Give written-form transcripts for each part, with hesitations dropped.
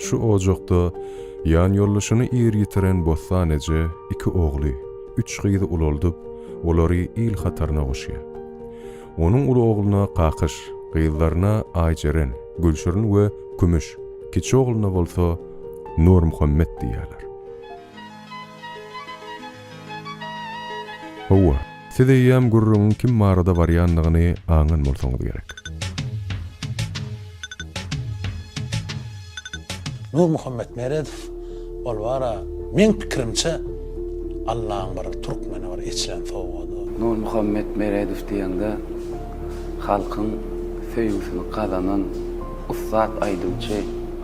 Şu ojakda ýanýoldaşyny ir ýitiren Bossan eje iki ogly, üç gyzy ulaldyp, olary il hataryna goşýar. Onuň uly ogluna Kakyş, gyzlaryna Aýjeren, Gülşirin we Kümüş, kiçi ogluna bolsa Nurmuhammet diýýärler. Hawa, siz eýýäm gürrüňiň kim barada barýandygyny aňan bolsaňyz gerek. Nurmuhammet Meredow ol bara meň pikirimçe Allaň bir türkmene bir eçilen sowgady. Nurmuhammet Meredow diýeňde halkyň söýgüsini gazanan ussat aýdymçy,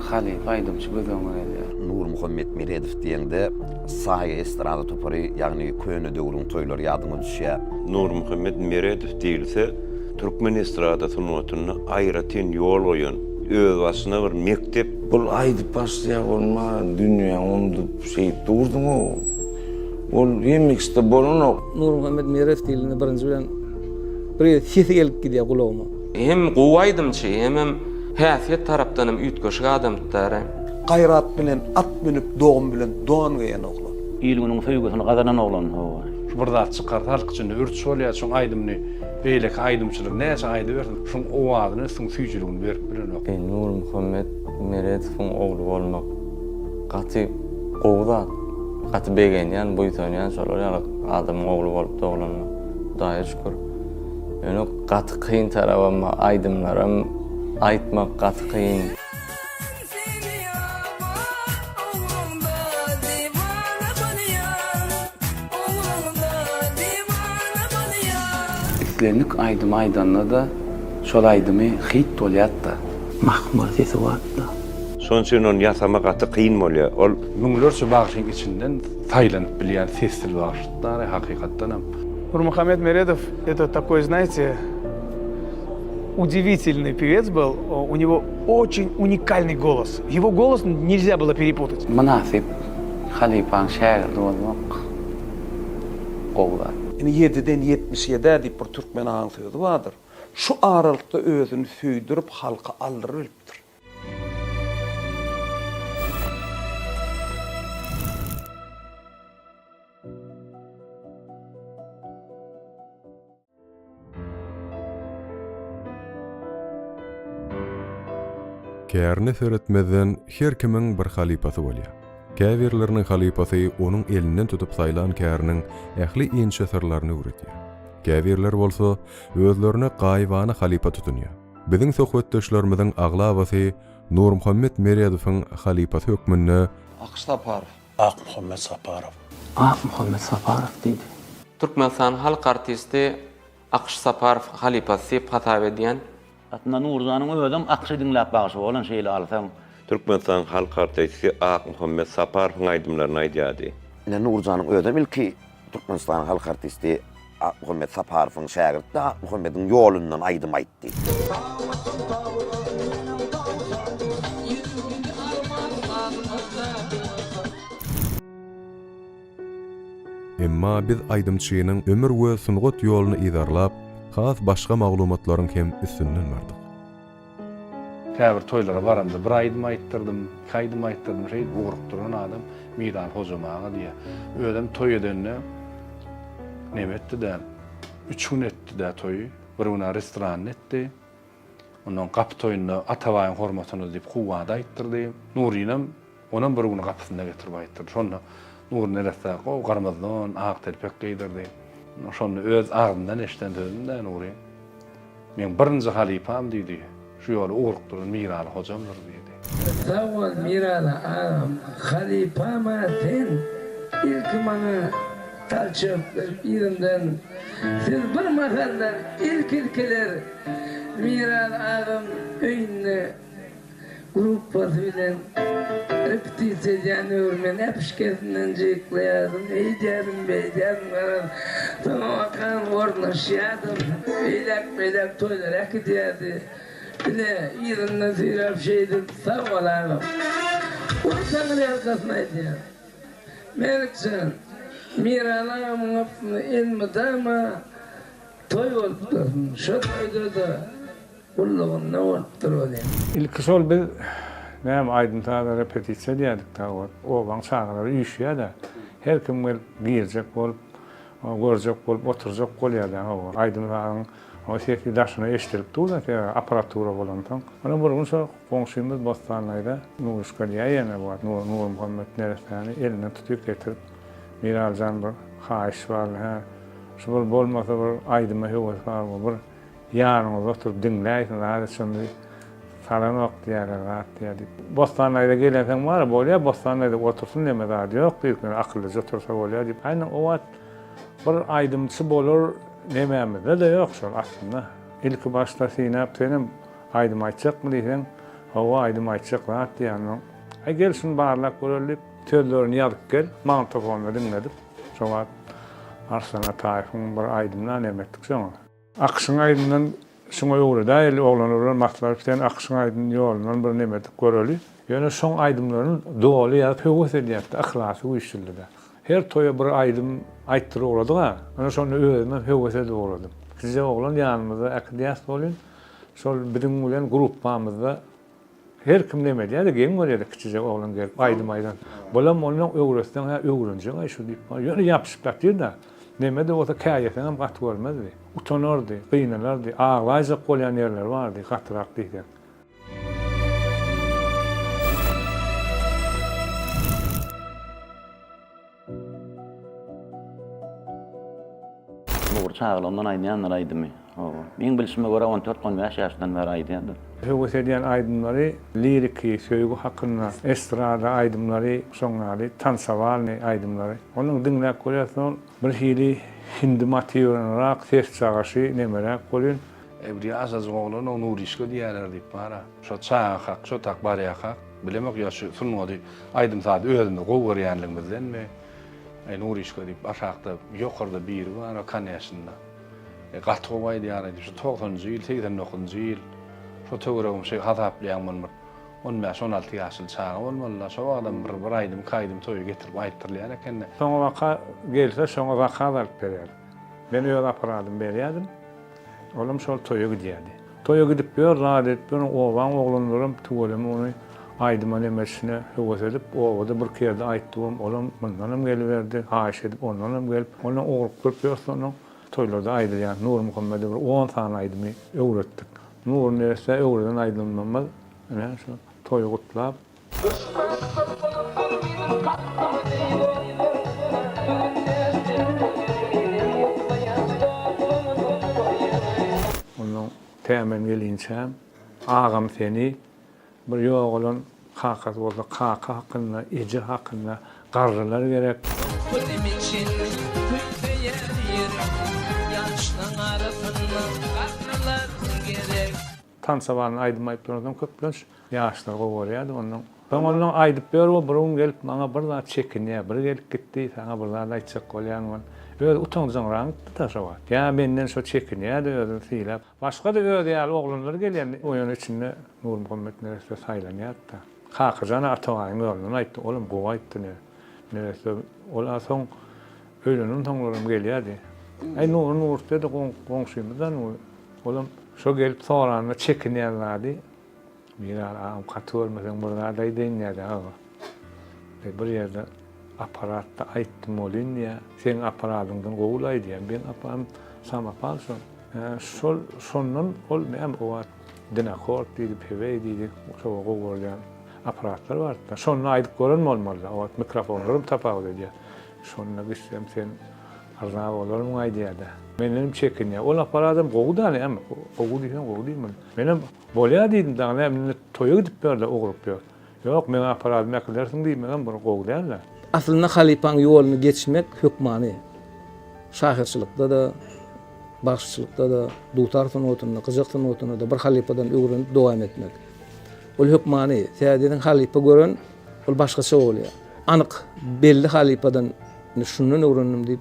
halypa aýdymçy göz öňüňe gelýär. Nurmuhammet Meredow diýeňde Saýa estrada topary, ýagny köne döwrüň toýlary ýadyňa düşýär. Nurmuhammet Meredow diýilse, türkmen estrada sungatynda aýratyn ýol goýan, özbaşyna bir mekdep. Bul aýdyp başlaýar bolma dünýäňi unudyp şeýdip durduň-ow. Ol hemmeksde bolanok. Nurmuhammet Meredow diýlende birinji bilen bir gezek sesi gelip gidýär gulagyma. Hem gowy aýdymçy hemem häsiýet tarapdan hem üýtgeşik adamtdara. Gaýrat bilen at münüp dogum bilen don geýen oglan. Il-günüň söýgüsini gazanan oglan hawa. Şu bir zat çykarsa halk içinde ürç bolýar şoň aýdymyny beýleki aýdymçylar näçe aýdybersin şoň owazyny üstüň süýjüligini berip bilenok. Nurmuhammet Meredowyň ogly bolmak gaty gowy zat. Gaty begenýän, buýsanýan şolar ýaly adamyň ogly bolup doglanyma. Hudaýa şükür. Ýöne gaty kyn tarabam bar, aýdymlaram aýtmak gaty kyn. Islendik aýdymy aýdanda-da şol aýdymy hit bolýat-da. Mahmal sesi barda. Şonuň üçin ony ýasama gaty kyn bolýar. Ol. Müňlerçe bagşyň içinden saýlanyp bilýän sesli bagşy-da hakykatdanam. Nurmuhammet Meredow это такой, знаете, удивительный певец был. У него очень уникальный голос. Его голос нельзя было перепутать. Mynasyp halypaň şägirdi bolmak gowy zat. Ine ýediden 77-ä diýip bir türkmen aň sözi bardyr. Şu aralykda özüni söýdürip halka aldyrybilipdir. Kärine seretmezden her kimiň bir halypasy bolýar. Käbirleriniň halypasy onuň elinden tutup saýlan käriniň ähli inçe syrlaryny öwredýär. Käbirleri bolsa özlerine gaýybana halypa tutunýar. Biziň söhbetdeşlerimiziň aglabasy Nurmuhammet Meredowyň halypasy hökmünde Akyş Saparow. Akmuhammet Saparow. Akmuhammet Saparow diýdi. Türkmenistanyň halk artisti Akyş Saparow halypasy diýip hasap edýän. Aslynda Nurjanyň özem Akyşy diňläp bagşy bolan şeýle alsaň. Türkmenistanyň halk artisti Akmuhammet Saparowyň aýdymlaryny aýdýardy. Ine Nurjanyň özem ilki Türkmenistanyň halk artisti Akmuhammet Saparowyň şägirtdi, Akmuhammediň ýolundan aýdym aýtdy. Emma biz aýdymçynyň ömür we sungat ýoluny yzarlap, has başga maglumatlaryň hem üstünden bardyk. Käbir toýlara baramda bir aýdym aýtdyrdym, iki aýdym aýtdyrdym, şeýdip ugrukdyran adam Miran Hojam aga diýýär. Özem toý edende neme etdi-dä, üç gün etdi-dä toýy. Bir gün-ä restoranda etdi. Ondan gapy toýunda Atabaýyň hormatyna diýip Kuwwada aýtdyrdy. Nurynam Onam bir gün gapysynda getirip aýtdyrdy. Şonda Nury neresse gowy gyrmyzy don, ak telpek geýdirdi. Şonda öz agzyndan eşiden sözüm-dä Nury. Meň birinji halypam diýdi, şu ýola ugrukdyran Miraly hojamdyr diýdi. Sag bol Miraly agam, halypam-a sen. Ilki maňa talçok berip yzymdan siz bir mahallar ilki-ilkiler Miraly agam öýünde Gruppasy bilen repetisiýa edýän döwri men äpişgesinden jyklaýardym, eýdýärdim, beýdýärdim, garaz, soňabakan ornaşýardym. Eýläk-beýläk toýlara äkidýärdi. Ine, yzyndan süýräp şeýdip, sag bol agam. Uly taňryýalkasyn aýdýan. Melikjan, Miraly agamyň gapysynda elmydama toý bolup dursun. Şo toýda-da Gullugynda bolupdyr welin. Ilki şol biz. Näme aýdym-saza repetisiýa edýärdik-dä o wagt. Obaň çagalary üýşýär-de. Her kim gelip girjek bolup, görjek bolup oturjak bolýar-da hawa. Aýdym-sazyň sesi daşyna eşidilip dur-da, sebäbi apparatura bolansoň. Onam bir gün şo goňşymyz Bossan daýza Nuruşka diýýär ýene bu wagt Nurmuhammet neressäni elinden tutyp getirip, Miralyjan bir haýyş bardy, hä, şu bir bolmasa bir aýdyma höwes bar, bir Ýanyňyzda oturyp diňläýsin zat şony salanok diýýärler zat diýýär diýip. Bossan daýza gelensoň bar bolýa Bossan daýza otursyn neme zady ýok diýip men akyllyja otursa bolýa diýip. Aýna o wagt bir aýdymçy bolar nemämizde-de ýok şol aslynda. Ilki başda synap senem aýdym aýtjakmy diýseň hawa aýdym aýtjak zat diýýän onuň. Aý gel şuny barlap göreli diýip sözlerini ýazyp gel magnitofonda diňledip şo wagt Arslan Ataýewiň bir aýdymyna neme etdik şoňa. Akyşyň aýdyndan şuňa öwredäýeli oglanlar bilen maslahat sen Akyşyň aýdyn ýolundan bir neme edip göreli. Ýöne şoň aýdymlaryny doly ýazyp höwes edýärdi yhlasy güýçlüdi-de. Her toýa bir aýdym aýtdyryp ugradyk-a. Ana şonda özümem höwes edip ugradym. Kiçijek oglan ýanymyzda äkidýäs welin şol biziň bilen gruppamyzda Her kim neme edýär-de, geň görýär-de kiçijek oglan gelip aýdym aýdan. Bulam ondan öwretseň-hä öwrenjek-aý şu diýip, ýöne ýapyşyp ýatyr-da. Neme-de bolsa käýeseňem gaty görmezdi. Utanardy, gynanardy, aglaýjak bolýan ýerleri bardy, gatyrak diýseň. Nury çagalygyndan aýdýandyr aýdymy. Hawa. Meň bilşime görä on dört, on bäş ýaşdan bäri aýdýandyr. Höwes edýän aýdymlary liriki, söýgi hakynda, estrada aýdymlary, şoň ýaly tansowalnyý aýdymlary. Onuň diňläp görýärsiň ol bir hili hindi motiwlanyrak, sesjagaşy nemeräk welin. Eý bir ýaşajyk oglan o Nuryşka diýýärler diýip bar-a. Şo çagakak, şo tak barýakak, bilemok ýa şu sungaty, aýdym-sazy özümiz gowy görýänligimizdenmi, Eý Nuryşka diýip aşakda, ýokarda biri bar-a koneşnda. Eý gaty gowy aýdýar-aý diýip, şu togsanynjy ýyl, 89-njy ýyl, şo töweregim şeý hasaplaýaň muny bir on bäş, on alty ýaşly çaga bolmaly-da, şo wagtam bir, bir aýdym, iki aýdym toýa getirip aýtdyrylýan eken-de. Soňabaka gelse şoňa zakaz alyp berýärdik. Men öz apparadymy berýärdim. Olam şol toýa gidýärdi. Toýa gidip ýör, zat edip ýör, obaň oglanlaram tüweleme ony aýdyma nemesine höwes edip, obada birki ýerde aýtdybam, olam mundanam geliberdi, haýyş edip ondanam gelip, ondan ugrukdyryp ýörse onuň toýlarda aýdylýan Nurmuhammede bir on sany aýdymy öwretdik. Nury neressä öwreden aýdymlarymyz ine şu toýy gutlap, Ondan tä men gelinçäm, agam seni, bir ýogalan kakasy bolsa kaka hakynda, eje hakynda garrylar gerek. Tansa barny aýdym aýdyp duransoň köplenç ýaşlar gowy görýärdi ondan. Soň ondan aýdyp ýör we bir gün gelip maňa bir zat çekinýär, bir gelip gitdi, saňa bir zat aýtjak bolýan bol. Özi utanjaňraňypdy-da şo wagt. Ýa menden şo çekinýärdi özüni sylap. Başga-da özi ýaly oglanlar gelýärdi. Oýun içinde Nurmuhammet neresse saýlanýardy-da. Kakajan-a Atabaýyň ýolundan aýtdy, olam gowy aýtdy neresse. Ol-a soň öýlenensoňlaram gelýärdi. Äý Nury Nurtde-de goňşymyz-da Nury. Olam şo gelip soranda çekinýän zady, Miral agam gaty görmeseň bir zat aýdaýyn diýýär-de aga. Eý bir ýerde apparatda aýtdym welin diýýär, seň apparadyňdan gowy-laý diýýär. Meň apparadym samopal şol. Şol şondan ol näme o wagt Dinakord diýdi, Pewey diýdi, şo gowy görülýän apparatlar bardy-da. Şonda aýdyp gören bolmaly-da, o wagt mikrofonlaram tapawut edýär. Şonda gitsem sen Yrza bolarmyň aýdýada. Mendenem çekinýär. Ol apparadam gowy da näme, gowy diýseň gowy diýmeli. Menem bolýa diýdim dagy näme indi toýa gidip ýör-de ugrup ýör. Ýok meň apparadymy äkidersiň diýmegem bir gowy däl-de. Aslynda halypaň ýoluny geçmek hökmany. Şahyrçylykda-da, bagşyçylykda-da, dutar sungatynda, gyjak sungatynda-da bir halypadan öwrenip dowam etmek. Ol hökmany. Sebäbi halypa gören ol başgaça bolýar. Anyk belli halypadan Indi şundan öwrendim diýip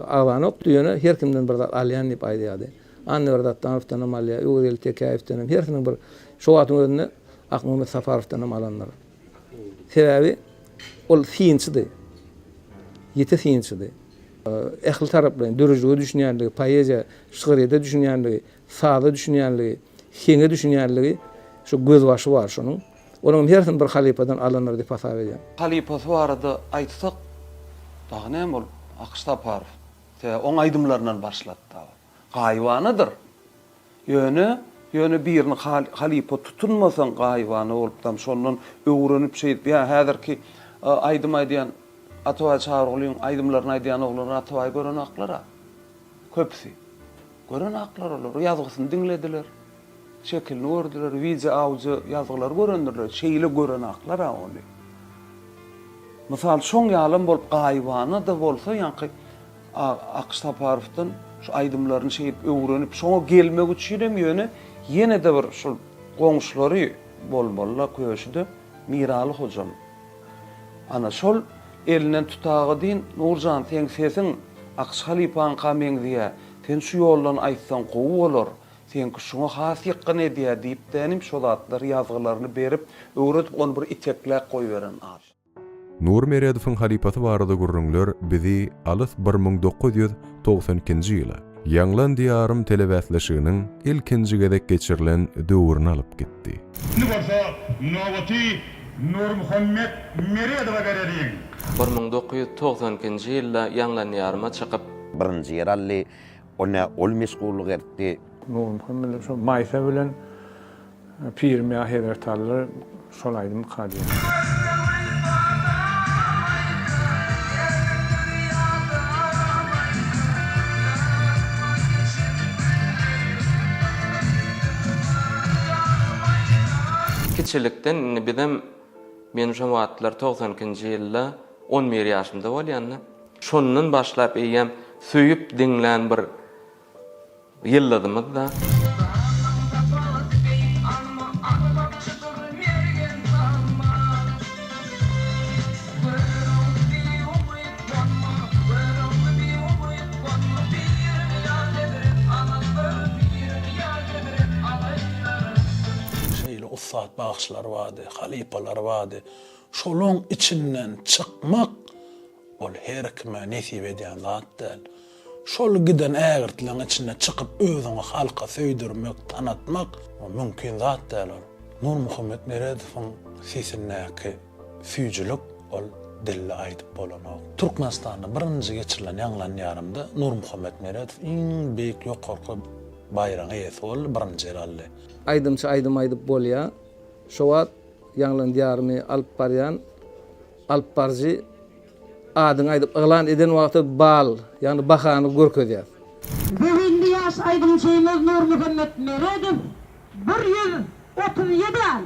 agzanokdy, ýöne her kimden bir zat alýan diýip aýdýardy. Annaberdi Atdanowdan hem alýar, Öwezgeldi Tekäýewden hem, hersiniň bir şo wagtyň özünde Akmuhammet Saparowdan hem alandyr. Sebäbi ol synçydy. Ýiti synçydy. Ähli taraplaýyn döredijilige düşünýänligi, poeziýa, şygryýete düşünýänligi, saza düşünýänligi, heňe düşünýänligi şu gözbaşy bar şonuň. Olaryň hersini bir halypadan alandyr diýip hasap edýän. Halypasy barada aýtsak, dagy näme ol Akyş Saparow. Sebäbi oň aýdymlaryndan başlady dagy. Gaýybanadyr. Ýöne, ýöne birini halypa tutunmasaň gaýybana bolupdam, şondan öwrenip şeýdip, ýa häzirki aýdym aýdýan Atabaý Çarygulyň aýdymlaryny aýdýan oglanlar Atabaýy görenaklar-a. Köpüsi. Görenaklar olar, ýazgysyny diňlediler, şekilini gördüler, wideo, audio ýazgylary görendirler, şeýle görenaklar-a ony. Mysal, şoň ýalam bolup gaýybana-da bolsa ýaňky Akyş Saparowdan şu aýdymlaryny şeýdip öwrenip, şoňa gelmek üçinem ýöne ýene-de bir şol goňşulary bolmaly-la Köşüde, Miraly hojam. Ana, şol elinden tutaga diýin, Nurjan, seň sesiň Akyş halypaňka meňzeýä, sen şu ýoldan aýtsaň gowy bolar, seňki şuňa has ýykgyn edýä diýip-dänim şo zatlar ýazgylaryny berip, öwredip, ony bir itekläp goýberen adam. Nury Meredowyň halypasy barada gürrüňler bizi alys 1992-nji ýyla, Ýaňlan Diýarym telebäsleşiginiň ilkinji gezek geçirilen döwrüne alyp gitdi. Indi bolsa nobaty Nurmuhammet Meredowa bereliň. 1992-nji ýylda Ýaňlan Diýaryma çykyp. Birinji ýer aldy. Ol nä ol meşgullyk etdi. Nurmuhammet şo Maýsa bilen Pirim ýa Hezret Aly şol aýdymyka diýýän. Kiçilikden indi bizem men şo wagtlar 92-nji ýylda 11 ýaşymda bolýanda. Şondan başlap eýýäm söýüp diňlän bir Ýyldyzymyz-da. Şeýle ussat bagşylar bardy, halypalar bardy. Şolaň içinden çykmak ol her kime nesip edýän zat däl. Şol giden ägirtleň içinde çykyp özüňi halka söýdürmek, tanatmak o mümkin zat däl ol. Nurmuhammet Meredowyň sesindäki süýjülik ol dilde aýdyp bolanok. Türkmenistanda birinji geçirilen Ýaňlan ýarymda Nurmuhammet Meredow iň beýik ýokarky baýragyň eýesi boldy, birinji ýeri aldy. Aýdymçy aýdym aýdyp bolýa. Şo wagt Ýaňlan diýarymy alyp barýan alypbaryjy Adyňy aýdyp yglan eden wagty bal, ýagny bahany görkezýär. Zehinli ýaş aýdymçymyz Nurmuhammet Meredow 137 al.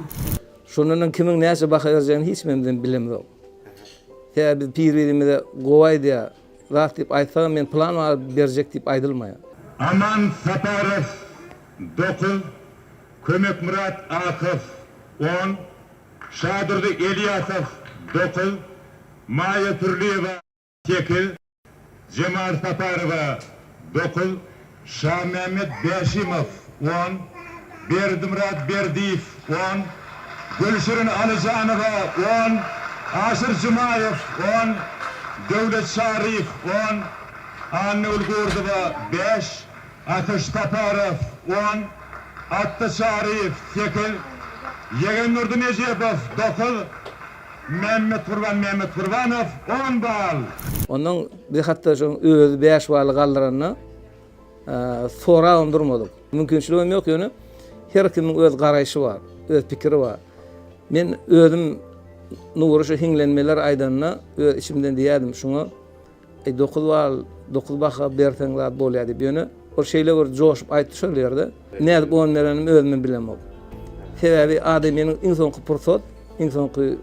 Şondanam kimiň näçe baha berjegini hiç kimimizem bilemzok. Sebäbi biz bir-birimize gowy aýdýar, zat diýip aýtsagam men pylan bal berjek diýip aýdylmaýar. Aman Saparow, dokuz, Kömekmyrat Akow, on, Şadurdy Elýasow, dokuz, Maýa Pürliýewa, sekiz, Jemal Saparowa, dokuz, Şamämmet Bäşimow, on, Berdimyrat Berdiýew, on, Gülşirin Alyjanowa, on, Aşyr Jumaýew, on, Döwlet Çaryýew, on, Annagül Gurdowa, bäş, Akyş Saparow, on, Atda Çaryýew, sekiz, Ýegendurdy Nejepow, dokuz, Mämmetgurban Mämmetgurbanow, on bal. Ondan biz hatda şoň özi bäş baly galdyranda sorabam durmadyk. Mümkinçiligem ýok ýöne her kimiň öz garaýşy bar, öz pikiri bar. Men özüm Nury şu hiňlenmeler aýdanda öz içimden diýýärdim şuňa Eý dokuz bal, dokuz baha berseň zat bolýar diýip, ýöne ol şeýle bir joşup aýtdy şol ýerde. Nädip on berenimi özümem bilemok. Sebäbi adamynyň iň soňky pursat, iň soňky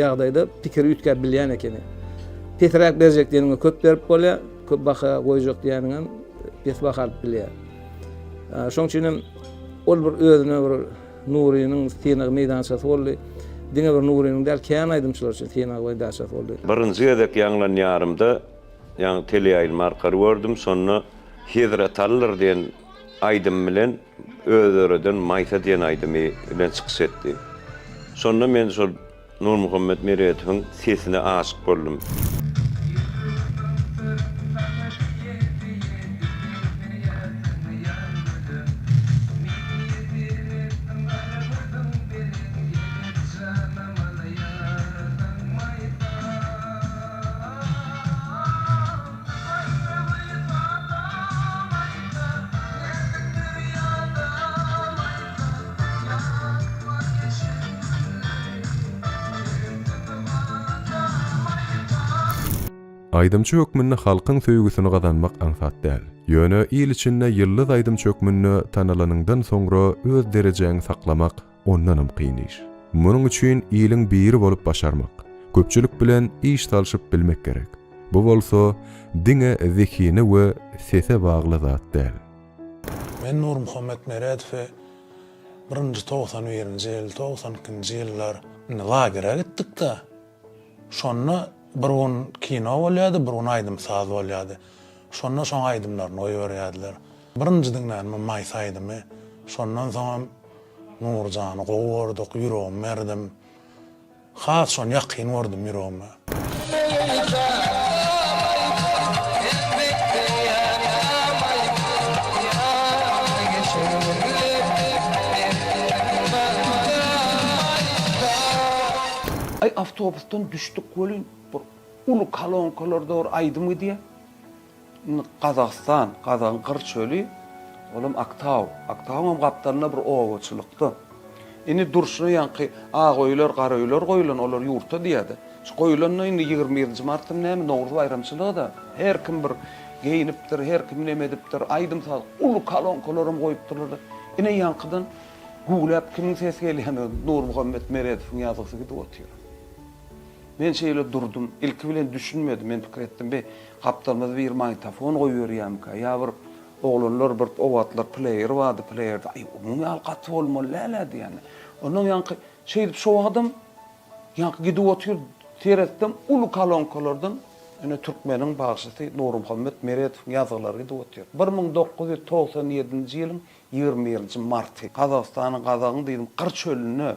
ýagdaýda pikiri üýtgäp bilýän ekeni. Pesräk berjek diýeniňe köp berip bolýar, köp baha goýjak diýeniňem pes baha alyp bilýär. Şoň üçin hem ol bir özüne bir Nurynyň synag meýdançasy boldy. Diňe bir Nurynyň däl, kän aýdymçylar üçin synag meýdançasy boldy. Birinji gezek Ýaňlan ýarymda, ýagny teleýaýlym arkaly gördüm. Şonda Hezretalydyr diýen aýdym bilen öz döreden Maýsa diýen aýdymy bilen çykyş etdi. Şonda men şol Nurmuhammet Meredowyň sesine aşyk boldum. Aýdymçy hökmünde halkyň söýgüsini gazanmak aňsat däl. Ýöne il içinde ýyldyz aýdymçy hökmünde tanalanyňdan soňra öz derejäňi saklamak ondanam kyn iş. Munuň üçin iliň biri bolup başarmak, köpçülik bilen iş salşyp bilmek gerek. Bu bolsa diňe zehine we sese bagly zat däl. Men Nurmuhammet Meredowy birinji 91-nji ýyl, 92-nji ýyllar indi lagere gitdik-de. Şonda bir gün kino bolýardy, bir gün aýdym-saz bolýardy. Şonda şoň aýdymlaryny goýberýärdiler. Birinji diňlänim Maýsa aýdymy. Şondan soňam Nurjany gowy gördük, ýüregimi berdim. Has şony ýakyn gördüm ýüregime. Aý awtobusdan düşdük welin bir uly kolonkalarda bir aýdym gidýär. Indi Gazagystan, Gazagyň gyr çöli, olam Aktau. Aktauňam gapdalynda bir obaçylykda. Indi durşuna ýaňky ak öýler, gara öýler goýlan, olar ýurta diýýär-de. Şu goýlanda indi 21-nji martam näme, Nowruz baýramçylygy-da. Her kim bir geýnipdir, her kim neme edipdir, aýdym-saz, uly kolonkalaram goýupdyrlar-da. Ine ýaňkydan güwläp kimiň sesi gelýän, Nurmuhammet Meredowyň ýazgysy gidip otyr. Men şeýle durdum. Ilki bilen düşünmedim. Men pikir etdim, be, gapdalymyzda biri magnitofon goýberýärmikä? Ýa bir oglanlar bir o wagtlar pleýer bardy, pleýerde, aý, muň ýaly gaty bolmaly däl-ä diýýän. Onnoň ýaňky şeýdip şo wagtam ýaňky gidip otyr, seretsem uly kolonkalardan ine türkmeniň bagşysy Nurmuhammet Meredowyň ýazgylary gidip otyr. 1997-nji ýylyň 21-nji marty. Gazagystanyň Gazagyň diýdim gyr çölünde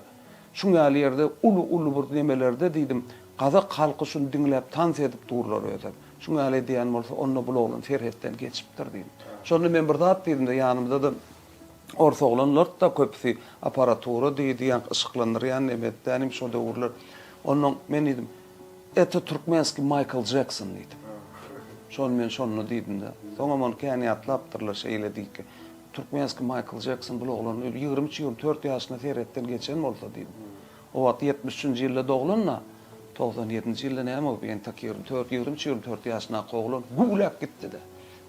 Şuň ýaly ýerde uly-uly bir nemelerde diýdim, gazak halky şuny diňläp tans edip durlar özem. Şuň ýaly edýän bolsa, onda bul oglan serhetden geçipdir diýdim. Şonda men bir zat diýdim-de, ýanymyzda-da ors oglanlardy-da köpüsi, apparatura diýdi, ýaňky yşyklandyrýan neme etdänim şo döwürler. Onnoň men diýdim, Eto türkmenskiý Maýkl Jekson diýdim. Şony men şonda diýdim-de. Soňam ony kän ýatlapdyrlar şeýle diýip. Türkmenski Maýkl Jekson bul oglan 23, 24 ýaşynda serhetden geçen bolsa diýdim. O wagt 73-nji ýylda doglan-da, 97-nji ýylda näme bolup, entek 24, 23, 24 ýaşyndaky oglan güwläp gitdi-de.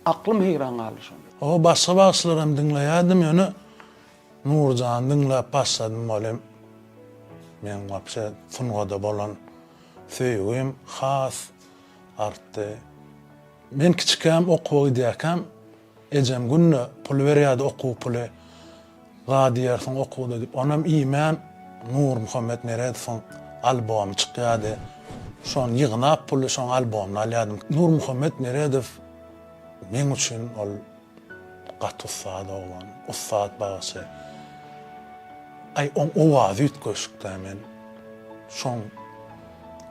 Aklym heýran galdy şonda. Hawa başga bagşylaram diňleýärdim ýöne Nurjany diňläp başladym welin meň wapşe sungada bolan söýgim has artdy. Men kiçikäm okuwa gidýärkäm Ejem günde pul berýärdi okuw puly. Zat iýersiň okuwda diýip, onam iýmän Nurmuhammet Meredowyň albomy çykýardy. Şony ýygnap puly şoň albomyny alýardym. Nurmuhammet Meredow meň üçin ol gaty ussat oglan, ussat bagşy. Aý oň owazy üýtgeşik-dä men şoň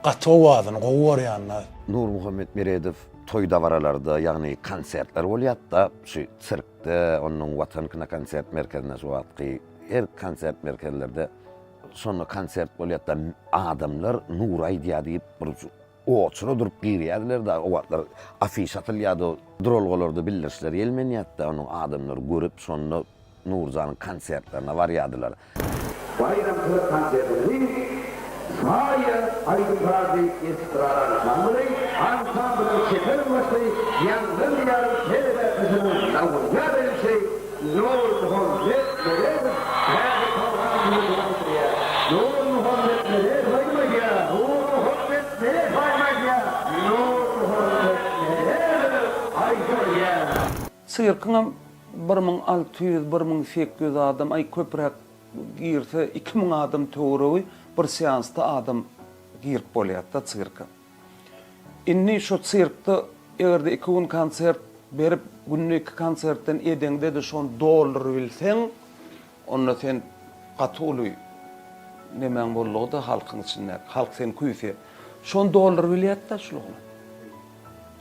gaty owazyny gowy görýän-dä. Nurmuhammet Meredow toý-dabaralarda, ýagny konsertler bolýardy-da, şu sirkde, onnoň Watan kinokonsert merkezinde şu wagtky her konsert merkezlerde şonda konsert bolýardy-da, adamlar Nury aýdýar diýip bir oçura durup girýärdiler-de, o wagtlar afişa atylýardy, duralgalarda bildirişler ýelmenýärdi-de, onuň adamlar görüp şonda Nurjanyň konsertlerine barýardylar. Baýramçylyk konsertimizi Saýa aýdym-sazly estrada ansambly, ansamblyň çeper ýolbaşçysy Ýaňlan Diýaryň telebäsleşiginiň laureat aýdymçysy Nurmuhammet Meredow täze programmamyzy dowam etdirýär. Nurmuhammet Meredow aýdym aýdýar! Nurmuhammet Meredow aýdym aýdýar! Nurmuhammet Meredow aýdym aýdýar! Sirkiňem 1600, 1800 adam, aý köpräk girse 2000 adam töweregi bir seansda adam girip bolýar-da sirke. Indi şo sirkde eger-de iki gün konsert berip, günde iki konsertden edeňde-de şony doldurybilseň, onda sen gaty uly nemäň boldugy-da halkyň içindäki, halk seni küýseýär. Şony doldurybilýär-de şul oglan.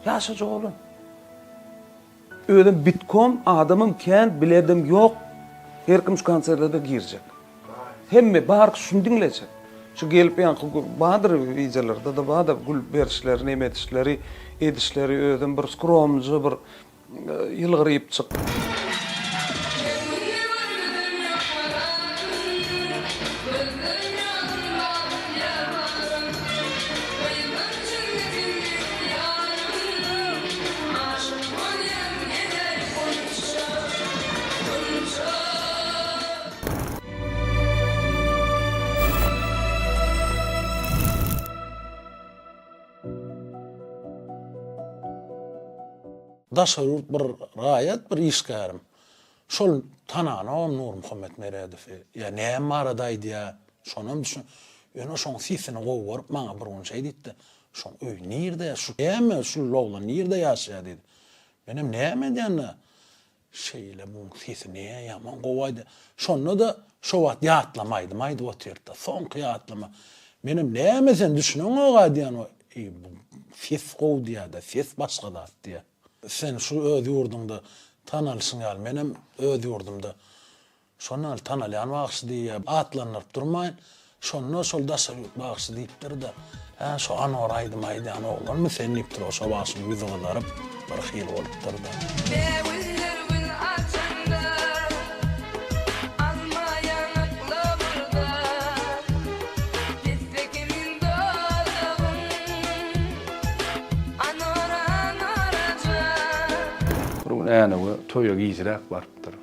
Ýaşajyk oglan. Özem bitkom adamam kän biledem ýok her kim şu konserdede girjek. Hemme bar şuny diňlejek. Şu gelip ýaňky bardyr wideolarda-da bardyr gül berişleri neme edişleri edişleri özem bir skromnyja bir ýylgyrypjyk. daşary ýurt bir raýat bir işgärim. Şol tananogam Nurmuhammet Meredowy. Ýa näme barada aýdýa, şonam düşün. Ýöne şoň sesini gowy görüp maňa bir gün şeý diýdi-de, Şoň öýi nirde, şu näme, şul oglan nirde ýaşaýa diýdi. Menem näme edýän-dä? Şeýle muň sesi ne ýaman gowy aýdýa. Şonda-da şo wagt ýatlama aýdym aýdyp otyrdy-da. Soňky ýatlama. Menem näme sen düşüneňok-a diýýän o. Eý bu ses gowy diýýä-de, ses başga zat diýýä. Sen şu öz ýurduňda tanalyşyň ýaly menem öz ýurdumda Şonda ol tanalýan bagşy diýýär. Atlandyryp durmaýyn. Şonda şol daşary ýurt bagşy diýipdir-de, Hä, şo Anwar aýdym aýdýan oglanmy sen diýipdir. O şo bagşyň ýüzi gyzaryp, bir hili bolupdyr-da. Bägüller gül açanda, alma ýaňak lowurdar, Pisse kimin dodagyň, Anwar, Anwar jan. Bir gün Änewe toýa gijräk barypdyr.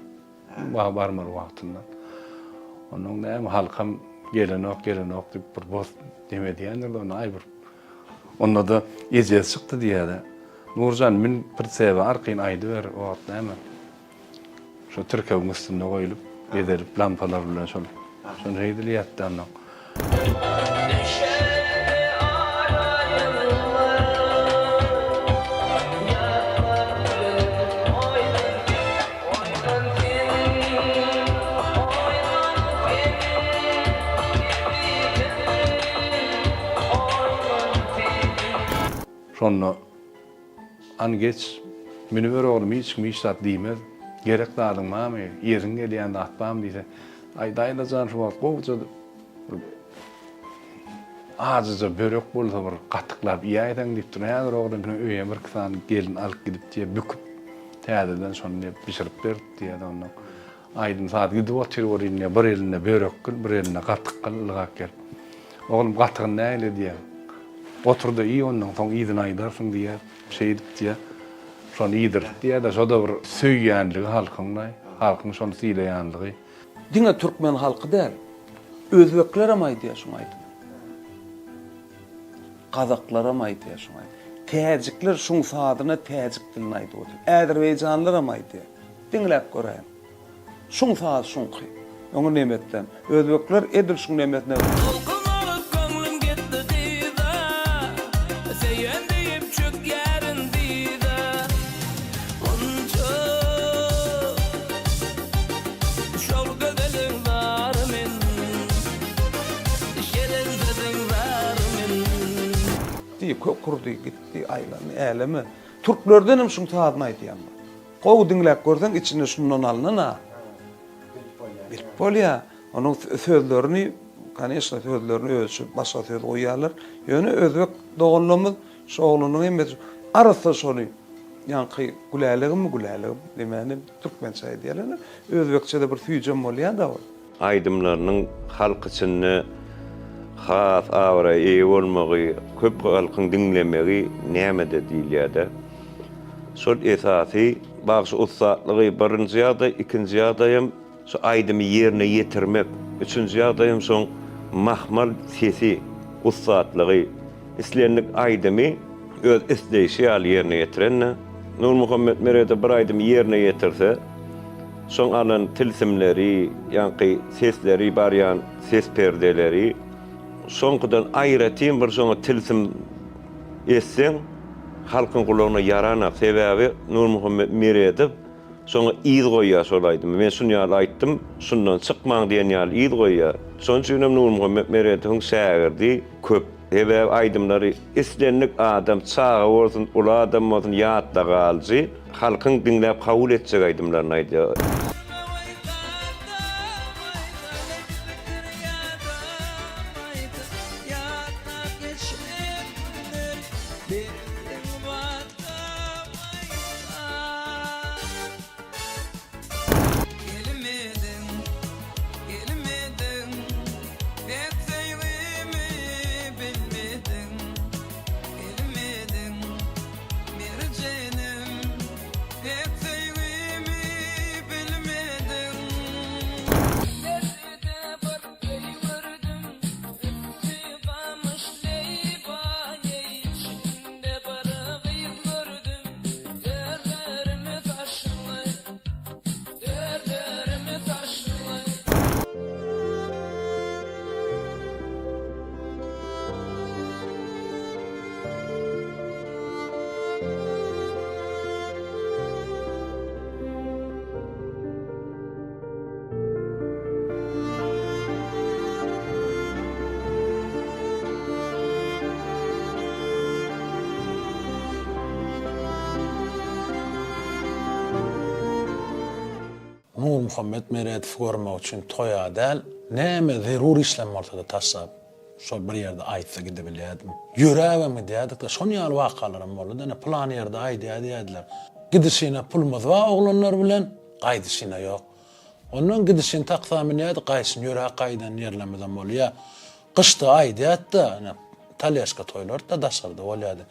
Barmaly wagtynda. Onnoň näme halkam gelenok, gelenok diýip bir bos neme edýändir-de onda aý bir. Onda-da ejesi çykdy diýýär-de. Nurjan mün prisewe arkaýyn aýdyber, o wagt näme. Şo tirkewiň üstünde goýlup, bezelip lampalar bilen şol. Şony şeýdilýärdi onnoň. Şonda, Hany geç, münüber oglum, hiç kim hiç zat diýmez. Gerek zadyň barmy, iýesiň gelýän zat barmy diýse, Aý, daýza jan, şu wagt gowuja bir ajyja börek bolsa bir gatyklap iýäýseň diýipdir. Häzir oglum bilen öýe birki sany gelin alyp gidip diýýär, büküp, täzeden şony diýip bişirip berip diýýär ondan. Aýdym-saz gidip otyr welin diýýär, bir elinde börek gyl, bir elinde gatyk gyl, ylgap gelip. Oglum gatygyny nähili edýäň? Otur-da iý ondan soň yzyny aýdarsyň diýýär. Şeýdip diýýär. Şony iýdirip diýýär-de, şo-da bir söýýänligi halkyň-laý, halkyň şony sylaýanlygy. Diňe türkmen halky däl, özbeklerem aýdýar şuň aýdymy. Gazaklaram aýdýar şuň aýdymy. Täjikler şuň sazyna täjik dilinde aýdyp otyr. Äzerbaýjanlaram aýdýar. Diňläp göräýiň. Şuň sazy şuňky. Öňi nemetden. Özbekler edil şuň nemesine. Tolkun alyp köňlüm gitdi dyza, Söýen diýip çökýärin dyza. Gunça, şol gözeliň zary men, Şirin sözüň zary men. Gitdi, kök urdy, gitdi, aýlandy äleme. Türklerdenem şuň sazyny aýdýan bar. Gowy diňläp görseň içinde şundan alnan-a. Bilip bolýar. Onuň sözlerini, koneçno, sözlerini özüçe başga söz goýýarlar. Ýöne özbek doganlarymyz şu oglanyň hemmesi arassa şony ýaňky gülälegimmi gülälegim diýmäni türkmençe aýdýarlar. Özbekçede bir süýjem bolýar-da ol. Aýdymlarynyň halk içinde has abraýa eýe bolmagy, köp halkyň diňlemegi nämede diýilýär-de. Şol esasy bagşy ussatlygy birinji ýagdaý, ikinji ýagdaýam şu aýdymy ýerine ýetirmek, üçünji ýagdaýam şoň mahmal sesi, ussatlygy. Islendik aýdymy öz isleýşi ýaly ýerine ýetirende, Nurmuhammet Meredow bir aýdymy ýerine ýetirse, şoň alan tilsimleri, ýaňky sesleri barýan ses perdeleri, şoňkudan aýratyn bir şoňa tilsim etseň, halkyň gulagyna ýaranak. Sebäbi Nurmuhammet Meredow Şoňa yz goýýar şol aýdymy. Men şun ýaly aýtdym, şundan çykmaň diýen ýaly yz goýýar. Şonuň üçin hem Nurmuhammet Meredowyň şägirdi köp. Sebäbi aýdymlary islendik adam, çaga bolsun, uly adam bolsun ýatda galyjy, halkyň diňläp kabul etjek aýdymlaryny aýdýar. Nurmuhammet Meredowy görmek üçin toýa däl, näme zerur işlem bolsa-da taşlap, şol bir ýerde aýtsa gidibilýärdim. Ýöräbem gidýärdik-de, şon ýaly wakalaram boldy-da, ine, pylan ýerde aýdýar diýýärdiler. Gidişine pulumyz bar oglanlar bilen, gaýdyşyna ýok. Ondan gidişini taksa münýärdik, gaýdyşyny ýöräp gaýdan ýerlerimizem bolýar. Gyşda aýdýardy-da, ine, taleşka toýlary-da daşarda bolýardy.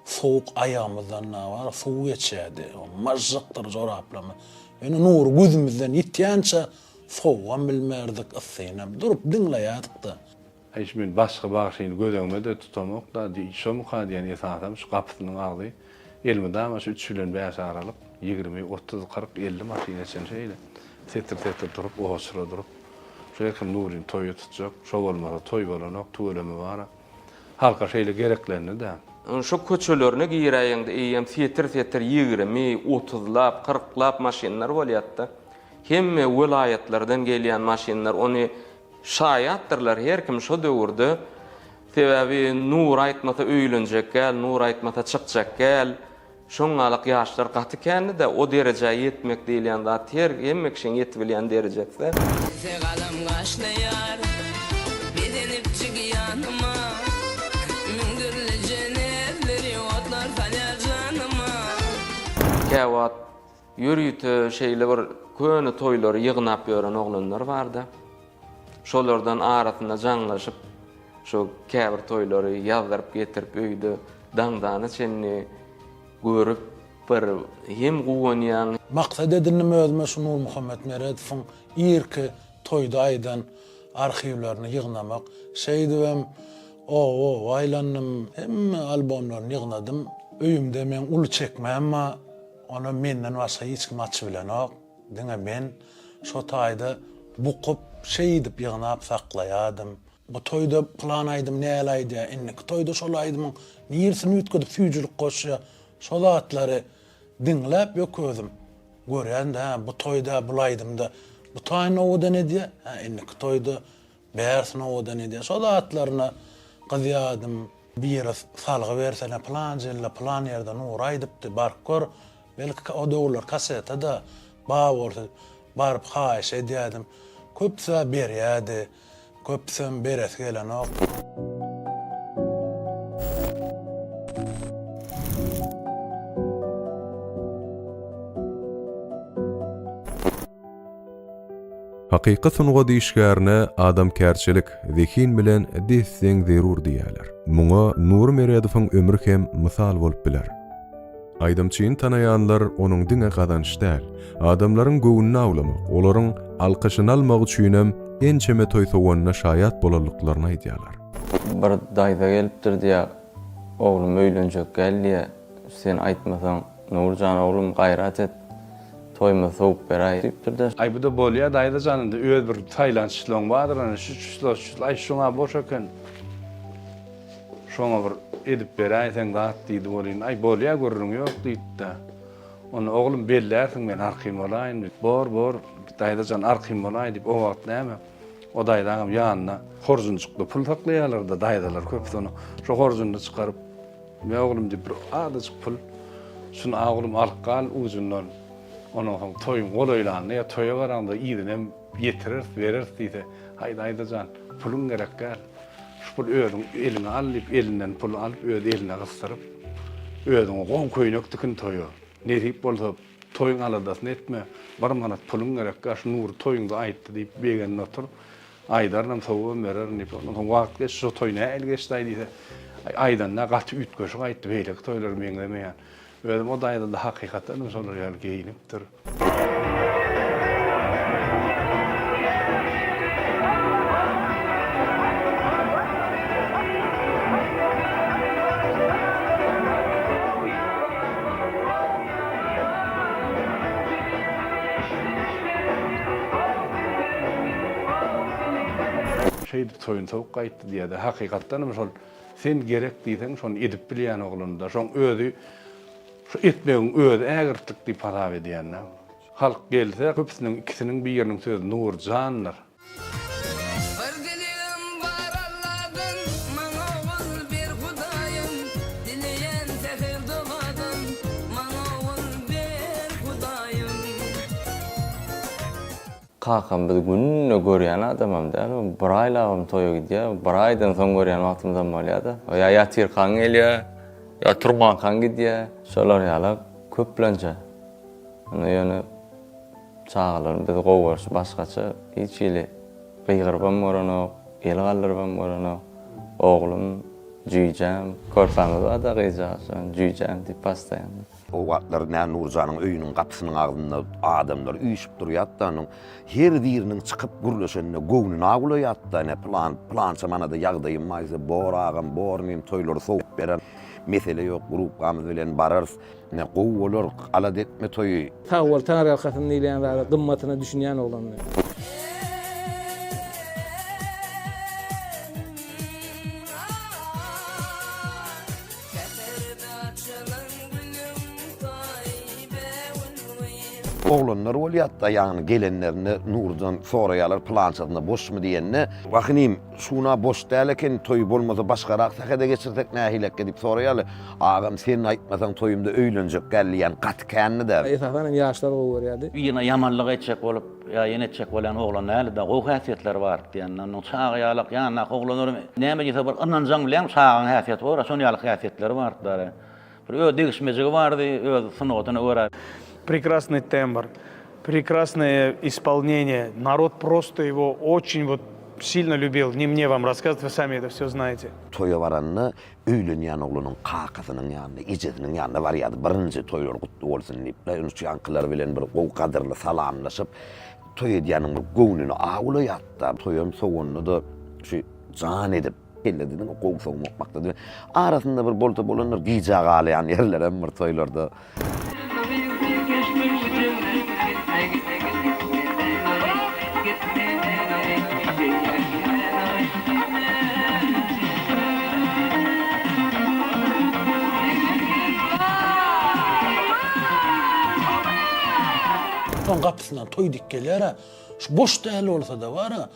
Sowuk aýagymyzdan bar, suw geçýärdi. Myžžykdyr joraplarymyz. Ýöne Nury gözümizden ýitýänçä sowugam bilmerdik, yssynam. Durup diňleýärdik-de. Aý, şu men başga bagşyny göz öňüme-de tutamok-da, şomyka diýen esasam şu gapysynyň agzy elmydama şu üç bilen bäş aralyk, 20, 30, 40, 50 maşyna çenli şeýle setir-setir durup, oçura durup, şu her kim Nuryny toýa tutjak, şo bolmasa toý bolanok, tüweleme bar-a. Halka şeýle gereklendi-dä. Şo köçelerine giräýeňde eýýäm setir-setir 20, otuzlap, kyrklap maşynlar bolýardy-da. Hemme welaýatlardan gelýän maşynlar ony şaýatdyrlar her kim şo döwürde. Sebäbi Nury aýtmasa öýlenjek gäl, Nury aýtmasa çykjak gäl. Şoňňalak ýaşlar gaty kändi-de, o derejä ýetmek diýilýän zat her hemme kişiň ýetibilýän derejesi. Bize galam gaşlaýar, bezenipjik ýanyma, Müň dürlüje näzleri otlar salýar janyma. Käwagt ýörite şeýle bir köne toýlary ýygnap ýören oglanlar bardy. Şolardan arasynda jaňlaşyp, şo käbir toýlary ýazdyryp getirip öýde daňdana çenli görüp bir hem guwanýaň. Maksat edindim özüme şu Nurmuhammet Meredowyň irki toýda aýdan arhiwlerini ýygnamak. Şeýdibem oba-oba aýlandym, hemme albomlaryny ýygnadym. Öýümde meň uly çekmäm bar, ony menden başga hiç kim açybilenok. Diňe men şo taýda bukup, şeýdip ýygnap saklaýadym. Bu toýda pylan aýdym näl aýdýar, indiki toýda şol aýdymyň nirisini üýtgedip süýjülik goşýar, şo zatlary diňläp ýok özüm. Görýän-de, hä, bu toýda bul aýdymda bu taýyny owadan edýär, hä, indiki toýda bärsini owadan edýär. Şo zatlaryna gyzýadym. Biri salgy bersene pylanca ýylda pylan ýerde Nury aýdypdy, baryp gör, belki o döwürler kaseta-da bar bolsa baryp haýyş edýärdim. Köpüs-ä berýärdi, köpüsem beresi gelenok. Hakyky sungat işgärine adamkärçilik, zehin bilen des-deň zerur diýýärler. Muňa Nury Meredowyň ömri hem mysal bolup biler. Aýdymçyny tanaýanlar onuň diňe gazanç däl, adamlaryň göwnüni awlamak, olaryň alkyşyny almak üçinem ençeme toý sowanyna şaýat bolandyklaryny aýdýarlar. Bir daýza gelipdir diýýär, oglum öýlenjek gel diýýär, sen aýtmasaň Nurjan oglum gaýrat et, Toýumyzy sowup beräý diýipdir-de. Aý bu-da bolýa daýza jan indi öz bir saýlan çisloň bardyr ana şu çislo şu çislo aý şuňa boş eken şoňa bir edip beräýseň zat diýdi welin aý bolýa gürrüň ýok diýdi-de. Onda oglum bellärsiň men arkaýyn bolaýyn diýip bor bor daýza jan arkaýyn bolaý diýip o wagt näme o daýzaňam ýanynda horjunjykda pul saklaýarlar-da daýzalar köpüsi ony şo horjunyny çykaryp Me oglum diýip bir azajyk pul, şuny a oglum alyp gal ujundan, ondan soň toýuň golaýlanda ýa toýa baraňda yzyny hem ýetireris, bereris diýse, haý daýza jan, puluň gerek däl, şu puly özüň eliňe al diýip elinden puly alyp öz eline gysdyryp, özüňe gowy köýnek tikin toýa, nesip bolsa toýuň aladasyny etme, bir manat puluň gerek däl, şu Nury toýuňda aýtdy diýip begenip otur, Aýdarynam, sowubam bererin diýip, ondan soň wagt geçdi, şo toý nähili geçdi-aý diýse, aý, aýdanda gaty üýtgeşik aýtdy, beýleki toýlara meňzemeýän. Özem o daýza-da hakykatdanam şolar ýaly geýnipdir. Şeýdip toýuny sowuk gaýtdy diýýär-de. Hakykatdanam şol sen gerek diýseň şony edip bilýän oglan-da. Şoň özi şu etmegiň özi ägirtlik diýip hasap edýän-dä. Halk gelse köpüsiniň ikisiniň biriniň sözi Nurjandyr. Bir dilegim bar Alladan, Maňa ogul ber Hudaýym, Dileýän säher dogadan, Maňa ogul ber Hudaýym. Kakam bizi günde görýän adamam däl, o bir aýlabam toýa gidýär, bir aýdan soň görýän wagtymyzam bolýar-da. O ýa ýatyrkaň gelýär, ýa turmankaň gidýär. Şolar ýalak köplenç-ä. Indi ýöne çagalaryň bizi gowy görşi başgaça, hiç hili gygyrybam görenok, el galdyrybam görenok. Oglum, jüýjäm, körpämiz bar-da gyzjagaz, şony jüýjäm diýip postoýanno. O wagtlar nä Nurjanyň öýüniň gapysynyň agzynda adamlar üýşüp durýardy-da, onuň her biriniň çykyp gürleşenine göwnüni awulaýardy-da, ine, pylan, pylança manada ýagdaýym bar diýse, bor agam, bor inim, toýlary sowup berer, mesele ýok, grupgamyz bilen bararys, ine, gowy bolar, alada etme toýy. Sag bol, Taňryýalkasyn diýilýän zada gymmatyna düşünýän oglandy. Oglanlar bolýar-da, ýagny gelenlerinde Nurdan soraýarlar pylançasynda boşmy diýende, Wah inim, şuna boş däl eken, toý bolmasa başgarak sähede geçirsek nähilekge diýip soraýarlar. Agam sen aýtmasaň toýumda öýlenjek gel diýýän gaty kändi-dä. Esasan hem ýaşlar gowy görýärdi. Birine ýamanlyk etjek bolup ýa ýene etjek bolýan oglan däldi-de, gowy häsiýetleri bardy diýende, onuň çaga ýalak ýanyndaky oglanlar näme diýse bir ynanjaň bilýäňmi, çagaň häsiýeti bor-a, şon ýaly häsiýetleri bardy-da. Bir öz degişmejigi bardy, öz sungatyna görä. Prekrasnyý tembr, prekrasnoe ispolneniýe, narod prosto ego oçin wot silno lýubil, ne mne vam rasskazywat, vy sami eto vsё znaýete. Toýa baranda öýlenýän oglanyň kakasynyň ýanyna, ejesiniň ýanyna barýardy, birinji toýlary gutly bolsun diýip, ýaňkylar bilen bir gowy gadyrly salamlaşyp, toý edýäniň bir göwnüni awlaýardy-da. Toýam sowanda-da şu jan edip, Kelle diýdiň, gowy sowmak maksady bilen. Arasynda bir bolsa bolandyr, gijä galaýan ýerlerem bir toýlarda. Soň gapysyndan toý dik gelýär-ä. Şu boş däl bolsa-da bar-a,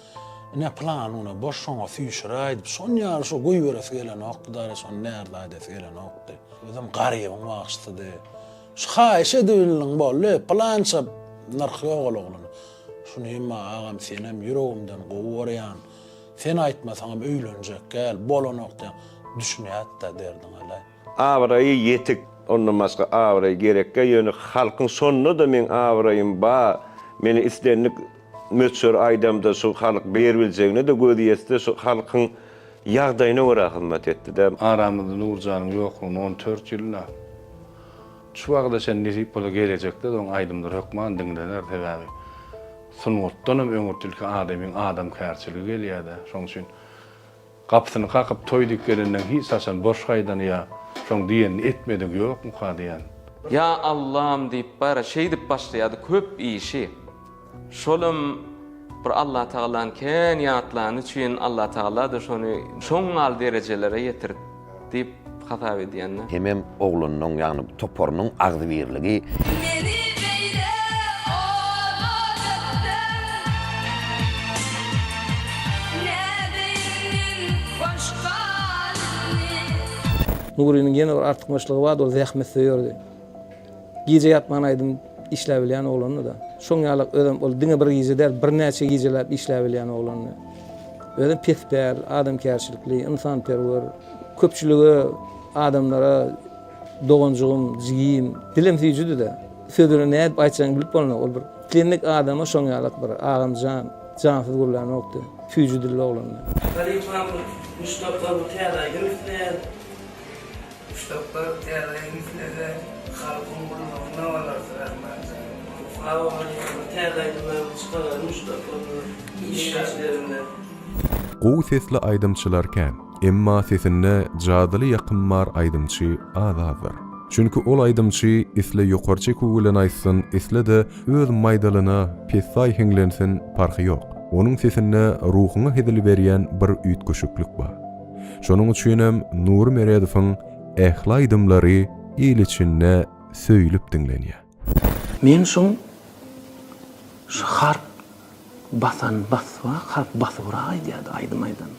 ine pylany boş şoňa süýşüräý diýip, şon ýaly şo goýberesi gelenokdy dara, şony närde edesi gelenokdy. Özem garybyň bagşysydy. Şu haýyş edibildiň boldy, pylança nyrhy ýok ol oglana. Şuny emma agam senem ýüregimden gowy görýän. Sen aýtmasaňam öýlenjek gel, bolanok diýen. Düşünýät-dä derdiňe-le. Abraýy ýetik, ondan başga abraý gerekgä, ýöne halkyň şonda-da meň abraýym ba, meni islendik möçber aýdamda şu halk beribiljegine-de gözi ýetse şu halkyň ýagdaýyna görä hyzmat etdi-dä. Aramyzda Nurjanyň ýoklugyna 14 ýyl-da. Şu wagta çenli nesip bolsa gelejekde-de oň aýdymlary hökman diňlener, sebäbi sungatdanam öňürti ilki adamyň adamkärçiligi gelýär-dä, şoň üçin gapysyny kakyp toý diýip gelenden hiç haçan boş gaýdany ýa şoň diýenini etmedigi ýokmuka diýän. Ýa Allam diýip bara şeýdip başlaýardy köp işi. Şolam bir Allatagalany kän ýatlany üçin Allatagala-da şony şoň ýaly derejelere ýetirdi diýip hasap edýän-de. Hemem oglanynyň, ýagny toparynyň agzybirligi. Meni beýle oda dökseň, Nädeýin men boş galyny. Nurynyň ýene bir artykmaçlygy bardy, ol zähmetsöýerdi. Gije ýatman aýdym işläbilýän oglandy-da. Şoň ýalak özem ol diňe bir gije däl, birnäçe gijeläp işläbilýän oglandy. Özem pespäl, adamkärçilikli, ynsanperwer, köpçülige, adamlara doganjygym, jigim, dilem süýjüdi-de. Sözüni nädip aýtjagyňy bilip bolanok. Ol bir islendik adama şoň ýalak bir agam jan, jansyz gürlänokdy. Süýji dilli oglandy. Halypamyz muşdaklar bu täze aýdym isleýär. Muşdaklar täze aýdym islese halkyň gullugynda bolarys Rahmanjan. Sag bol halypa bir täze aýdymlaryňy çykaraly muşdaklarymyzyň geňeşlerinden. Gowy sesli aýdymçylar kän, emma sesinde jadyly ýakym bar aýdymçy az-azdyr. Çünki ol aýdymçy isle ýokary çeküw bilen aýtsyn, isle-de öz maýdalyna pessaý hiňlensin parhy ýok. Onuň sesinde ruhuňa hezil berýän bir üýtgeşiklik bar. Şonuň üçinem Nury Meredowyň ähli aýdymlary il içinde söýlüp diňlenýär. Men şoň şu harp basan baswa harp basybrak aýdýardy aýdym aýdan.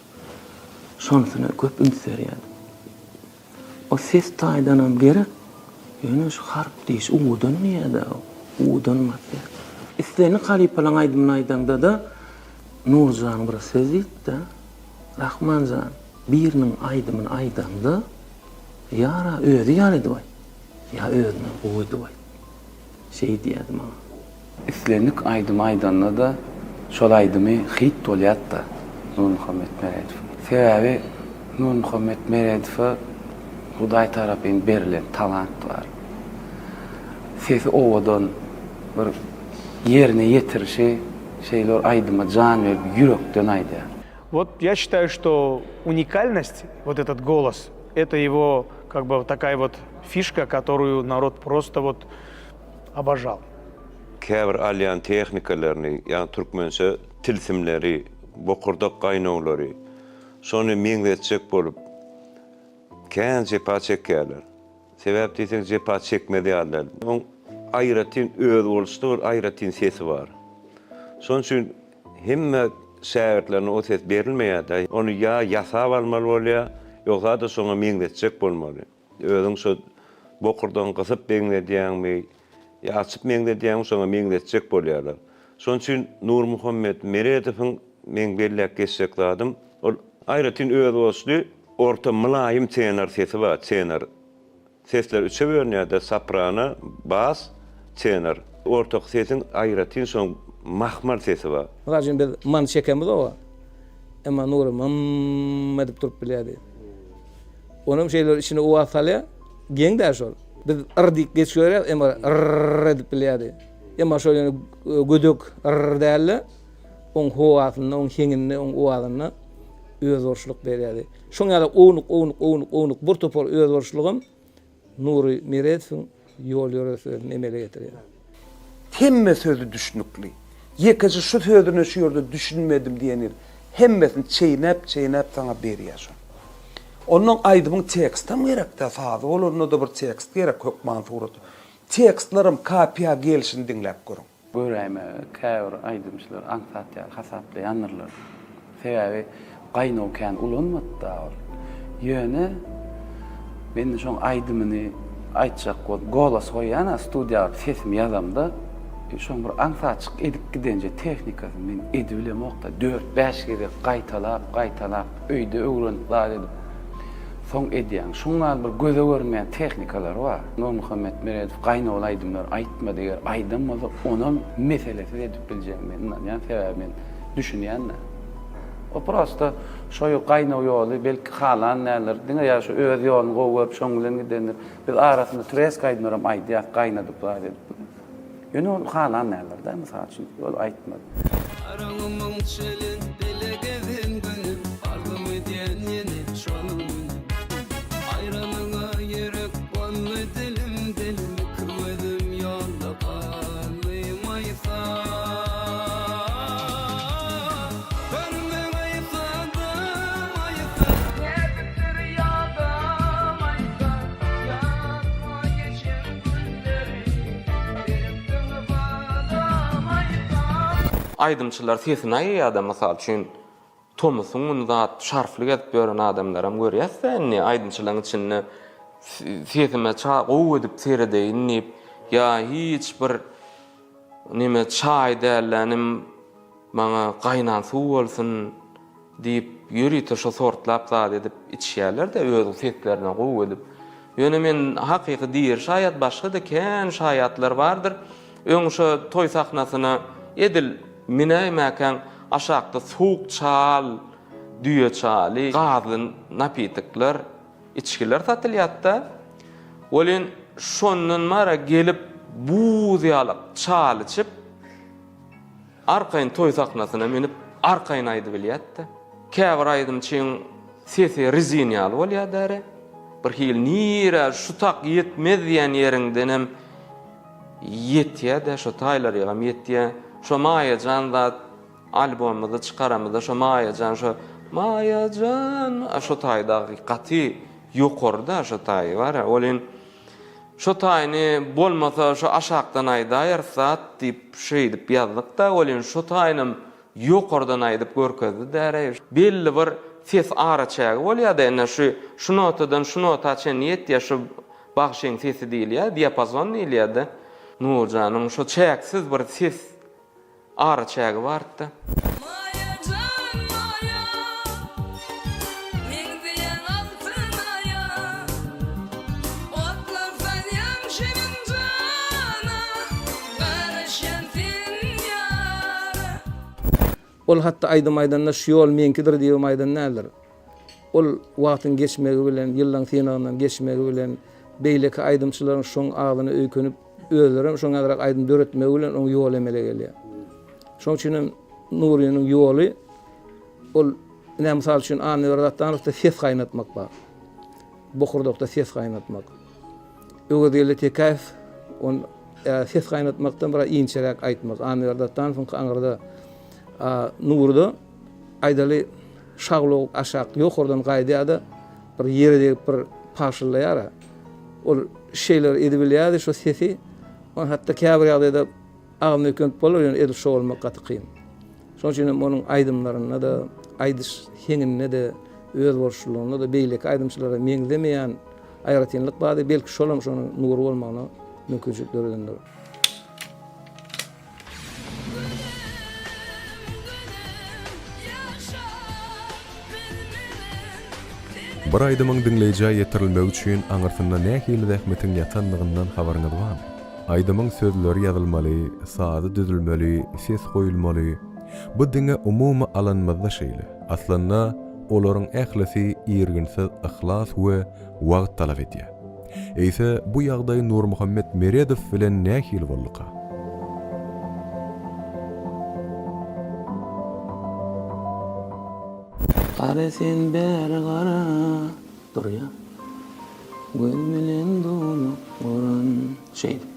Şonsyna köp üns berýärdim. O ses taýdanam gerek, ýöne şu harp diýiş uwudan diýýär-dä, uwudan basýar. Islendik halypalaň aýdymyny aýdaňda-da Nurjan bir söz diýipdi, Rahman jan, biriniň aýdymyny aýdaňda, ýa-ra özi ýaly edip aýt, ýa özünden gowy edip aýt. Şeý diýýärdi maňa. Islendik aýdymy aýdanda-da şol aýdymy hit bolýardy-da Nurmuhammet Meredowyň. Sebäbi Nurmuhammet Meredowa Hudaý tarapyn berlen talant bar. Sesi owadan, bir ýerine ýetirişi şeýle bir aýdyma jan berip ýürekden aýdýar. Wot ýa şitaýu şto unikalnost wot etot golos eto ýego kak by takaýa wot fişka kotoruýu narod prosto wot obožal. Käbir alýan tehnikalaryny, ýagny türkmençe tilsimleri, bokurdak gaýnawlary, şony meňzetjek bolup, kän jepa çekýärler. Sebäp diýseň jepa çekmez ýaly däl. Oň aýratyn özboluşly bir aýratyn sesi bar. Şonuň üçin hemme şägirtlerine o ses berilmeýär-de. Ony ýa ýasap almaly bolýar, ýogsa-da şoňa meňzetjek bolmaly. Özüň şo bokurdagyňy gysyp meňzedýäňmi, ýa açyp meňzedýäňmi şoňa meňzetjek bolýarlar. Şonuň üçin Nurmuhammet Meredowyň meň belläp geçjek zadym, ol aýratyn özboluşly orta mylaýym tenor sesi bar, tenor. Sesler üçe bölünýär-de, soprano, bas, tenor. Ortaky sesiň aýratyn şoň mahmal sesi bar. Mysal üçin biz many çekemizog-a, emma Nury mymm edip durup bilýärdi. Onam şeýle bir içine owaz salýar, geň däl şol. Biz yr diýip geç görýäris, emma yrr edip bilýärdi. Emma şol ýöne gödek yrr däl-de, oň howasynda, oň heňinde, oň owazynda özboluşlyk berýärdi. Şoň ýaly ownuk, ownuk, ownuk, ownuk bir topar özboluşlygam Nury Meredowyň ýol-ýörelgesini emele getirýär. Hemme sözi düşnükli. Ýekeje şu sözüne şu ýerde düşünmedim diýen ýeri hemmesini çeýnäp çeýnäp saňa berýär şony. Onnoň aýdymyň tekstem gerekdä sazy bolanda-da bir tekst gerek hökman suratda. Tekstlerem kapiýa gelşini diňläp görüň. Göräýmäge käbir aýdymçylar aňsat ýaly hasaplaýandyrlar. Sebäbi gaýnaw kän ulanmady-da ol. Ýöne men şoň aýdymyny aýtjak bolup golos goýýan-a studiýa baryp sesimi ýazamda şoň bir aňsatjyk edip gidenje tehnikasyny men edibilemok-da. Dört-bäş gezek gaýtalap, gaýtalap öýde öwrenip zat edip soň edýäň. Şoň ýaly bir göze görünmeýän tehnikalary bar. Nurmuhammet Meredow gaýnawly aýdymlar aýtmady. Eger aýdan bolsa onam meselesiz edip biljegine men ynanýan. Sebäbi men düşünýän-dä. O prosta şo gaýnaw ýoly belki halan däldir. Diňe ýa şu öz ýoluny gowy görüp şoň bilen gidendir. Biz arasynda tureski aýdymlaram aýdýas gaýnadyp zat edip. Ýöne ol halan däldir-dä mysal üçin ol aýtmady. Garagumyň çölün bile gezen günüm Arzuw edýän ýene şol günüm Aýralyga ýürek boldy dilim dilim Iki gözüm ýolda galdy maýsa Görmegeý sadam aýsa Näzikdir ýadam aýsa Ýatma geçen günleri Beripdiň badam aýsa. Aýdymçylar sesini aýyrýada mysal üçin tomusyň güni zat şarfly gezip ýören adamlaram görýäsdä indi aýdymçylaryň içinde sesime gowy edip seredeýin diýip ýa hiç bir neme çaý dällänim maňa gaýnan suw bolsun Diýip, ýörite şo sortlap zat edip içýärler-de, öz seslerine gowy edip. Ýöne men hakyky diri şaýat, başga-da kän şaýatlar bardyr. Öň şo toý sahnasyna edil minäýmäkäň aşakda sowuk çal, düýe çaly, gazly napitoklar, içgiler satylýardy-da. Welin şondan bara gelip buz ýaly çal içip, Arkaýyn toý sahnasyna münüp arkaýyn aýdybilýätde. Käbir aýdymçyň sesi rezin ýaly bolýar däre. Bir hili nirä şu tak ýetmez diýen ýeriňdenem ýetýä-dä şo taýlarýagam ýetýä. Şo Maýajan zat albomymyzy çykaramyzda şo Maýajan şo Maýajan şo taý dagy gaty ýokaryda şo taýy bar-a. Welin Şo taýyny bolmasa şo aşakdan aýdaýarys zat diýip şeýdip ýazdyk-da welin şo taýynam ýokardan aýdyp görkezdi däreý. Belli bir ses araçägi bolýar-da ine şu şu notadan şu nota çenli ýetýär şu bagşyň sesi diýilýär, diapazon diýilýär-de. Nurjanyň şo çäksiz bir ses. Araçägi bardy-da. Maýa jan maýa, meňzeýäň altyn aýa, Otlar salýaň şirin jana, garaşýan sen ýara. Ol hatda aýdym aýdanda şu ýol meňkidir diýibem aýdan däldir. Ol wagtyň geçmegi bilen, ýyllaň synagyndan geçmegi bilen, beýleki aýdymçylaryň şoň agzyna öýkenip, özlerem şoň ýalyrak aýdym döretmegi bilen oň ýoly emele gelýär. Şoň üçin hem Nurynyň ýoly ol ine mysal üçin Annaberdi Atdanowda ses gaýnatmak bar. Bokurdakda ses gaýnatmak. Öwezgeldi Tekäýew on ses gaýnatmakdan biraz inçeräk aýtmak. Annaberdi Atdanowyňky aňyrda Nuryda aýdaly şaglawuk aşak ýokardan gaýdýar-da bir ýere degip bir pagşyllaýar-a. Ol şeýle edibilýärdi şo sesi. Ony hatda käbir ýagdaýda agzyny öýkenip bolar, ýöne edil şo bolmak gaty kyn. Şonuň üçin hem onuň aýdymlarynda-da, aýdyş heňinde-de, özboluşlylygynda-da beýleki aýdymçylara meňzemeýän aýratynlyk bardy. Belki şolam şonuň Nury bolmagyna mümkinçilik döredendir. Bir aýdymyň diňleýjä ýetirilmegi üçin aňyrsynda nähili zähmetiň ýatandygyndan habaryňyz barmy? Aýdymyň sözleri ýazylmaly, sazy düzülmeli, ses goýulmaly. Bu diňe umumy alanymyzda şeýle. Aslynda, olaryň ählisi irginsiz yhlas we wagt talap edýär. Eýse, bu ýagdaý Nurmuhammet Meredow bilen nähili bolduka? Gara sen bäri gara durýa. Göz bilen duluk guran şeýdip.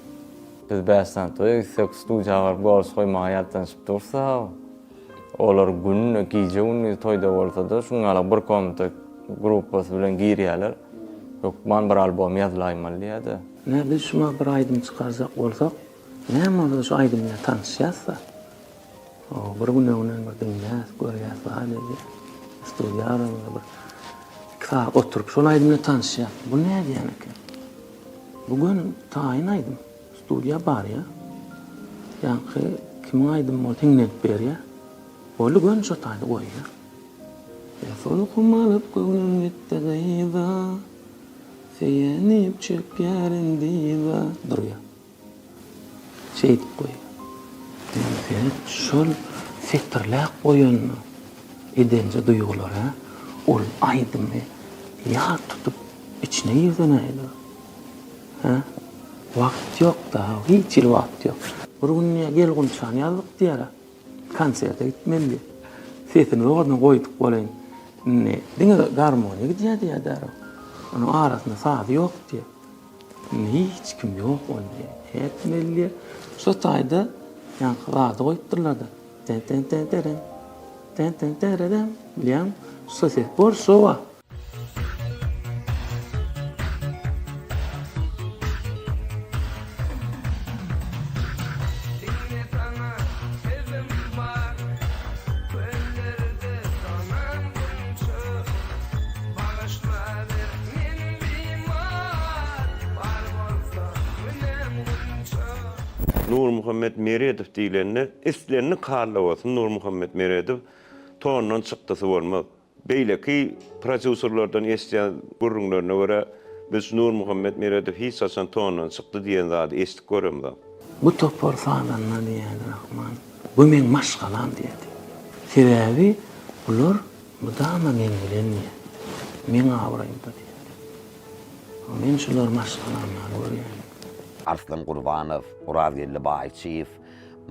Biz bäş sany toýa gitsek studiýa baryp gols goýmaga ýaltanyşyp dursa, olar günde gije-gündiz toýda bolsa-da şuň ýaly bir komnata gruppasy bilen girýärler. Hökman bir albom ýazylaýmaly diýýär-de. Nä biz şuma bir aýdym çykarjak bolsak, näme bolsa-da şu aýdym bilen tanyşýas-da. Bir gün öňünden bir diňläs, görýäs, zat edýäs. Studiýa baramyzda bir iki sagat oturyp şol aýdym bilen tanyşýas. Bu nädýän eken? Bu göni taýyn aýdym. Studiýa barýa. Ýaňky kimiň aýdymy bolsa hiňlenip berýä. Boldy göni şo taýda goýýa. Ýa sulhum alyp göwnüm gitdi gyza, Söýenip çökýärin dyza. Durýa. Şeýdip goýýa. Ýöne seret şol setirläp goýanyny edenje duýgular-a ol aýdymy ýat tutup içine girse nähili? Hä? Wagt ýok-da, hiç hili wagt ýok. Bir gün diýýär, gel Gunçany ýazdyk diýýär-ä. Konserte gitmeli diýýär. Sesini zordan goýduk welin, indi diňe garmoniýa gidýär diýýär derrew. Onuň arasynda sazy ýok diýýär. Indi hiç kim ýok ony diýýär. Nätmeli diýýär. Şo taýda ýaňky zady goýupdyrlar-da. Ten-ten-ten-teren, ten-ten-tererem, bilýäňmi? Şo ses bor, şo bar. Diňle saňa sözüm bar Köllerde sonan gunça Bagyşlaber men bimar Bar bolsa günäm gunça. Nurmuhammet Meredow diýlende, islendik halda bolsun Nurmuhammet Meredow tondan çykdysy bolmaz. Beýleki prodýuserlerden eşidýän gürrüňlerine görä, biz şu Nurmuhammet Meredow hiç haçan tondan çykdy diýen zady eşidip göremzok. Bu topar sazanda diýýärdi Rahman. Bu meň maşgalam diýýärdi. Sebäbi bular mydama meň bilen diýýärdi. Meň abraýymda diýýärdi. Men şulary maşgalam ýaly görýän. Arslan Gurbanow, Orazgeldi Baýçyýew,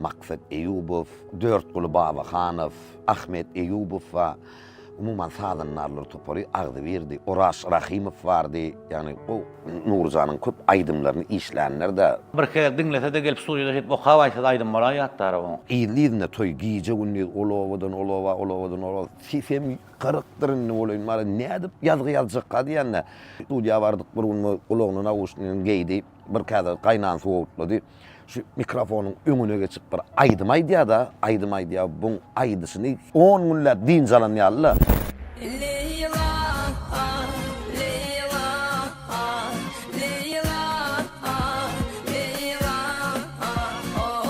Maksat Eýubow, Dörtguly Babahanow, Ahmet Eýubow bar. Umuman sazandarlar topary agzybirdi. Oraş Rahymow bardy. Ýagny bu Nurjanyň köp aýdymlaryny işlänler-de. Bir gezek diňlese-de gelip studiýada şeýdip okap aýtsa-da aýdym bolaýýardy-da oň. Yzly-yzyna toý, gije-gündiz ol obadan ol oba, ol obadan ol oba. Sesem gyrykdyr indi bolaýyn bary nädip ýazgy ýazjakka diýende. Studiýa bardyk bir gün gulagyna nauşnigini geýdi. Bir käse gaýnan suw owurtlady. Şu mikrofonyň öňüne geçip bir aýdym aýdýar-da, aýdym aýdýar, buň aýdyşyny on günläp dynç alan ýaly-la. Leýla, Leýla, Leýla, Leýla, oh.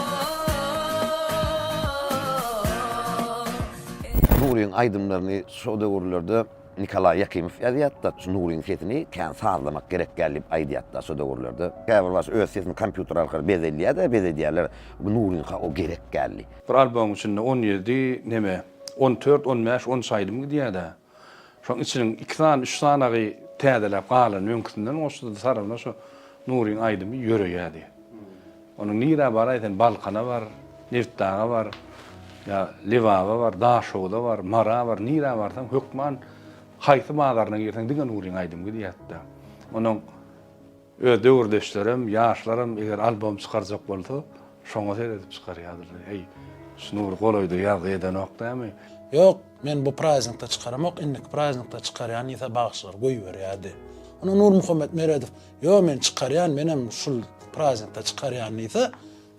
Nuryň aýdymlaryny şo döwürlerde Nikolaý Ýakimow ýazýardy-da, şu Nuryň sesini kän sazlamak gerek däl diýip aýdýardy-da şo döwürlerde. Käbir wagt öz sesini kompýuter arkaly bezelýär-de, bezedýärler. Bu Nuryňka o gerek däldi. Bir albomyň içinde 17 neme, 14, 15, 13 aýdym gidýär-dä. Şoň içiniň iki sany, üç sanagy täzeläp galany öňküsinden goşdy-da sargyna şo Nuryň aýdymy ýöreýärdi. Onuň nirä baraý sen Balkana bar, Nebitdaga bar, ýa Lebaba bar, Daşoguza bar, Mara bar, nirä barsaň hökman haýsy bazaryna girseň diňe Nuryň aýdymy gidýärdi-de. Onuň Öz döwürdeşlerem, ýaşlaram eger albom çykarjak bolsa, şoňa seredip çykarýardylar. Eý, şu Nury golaýda ýazgy edenok dämi? Ýok, men bu praznikde çykaramok, indiki praznikde çykarýan diýse bagşylar goýberýärdi. Onda Nurmuhammet Meredow, Ýok, men çykarýan, menem şul praznikde çykarýan diýse,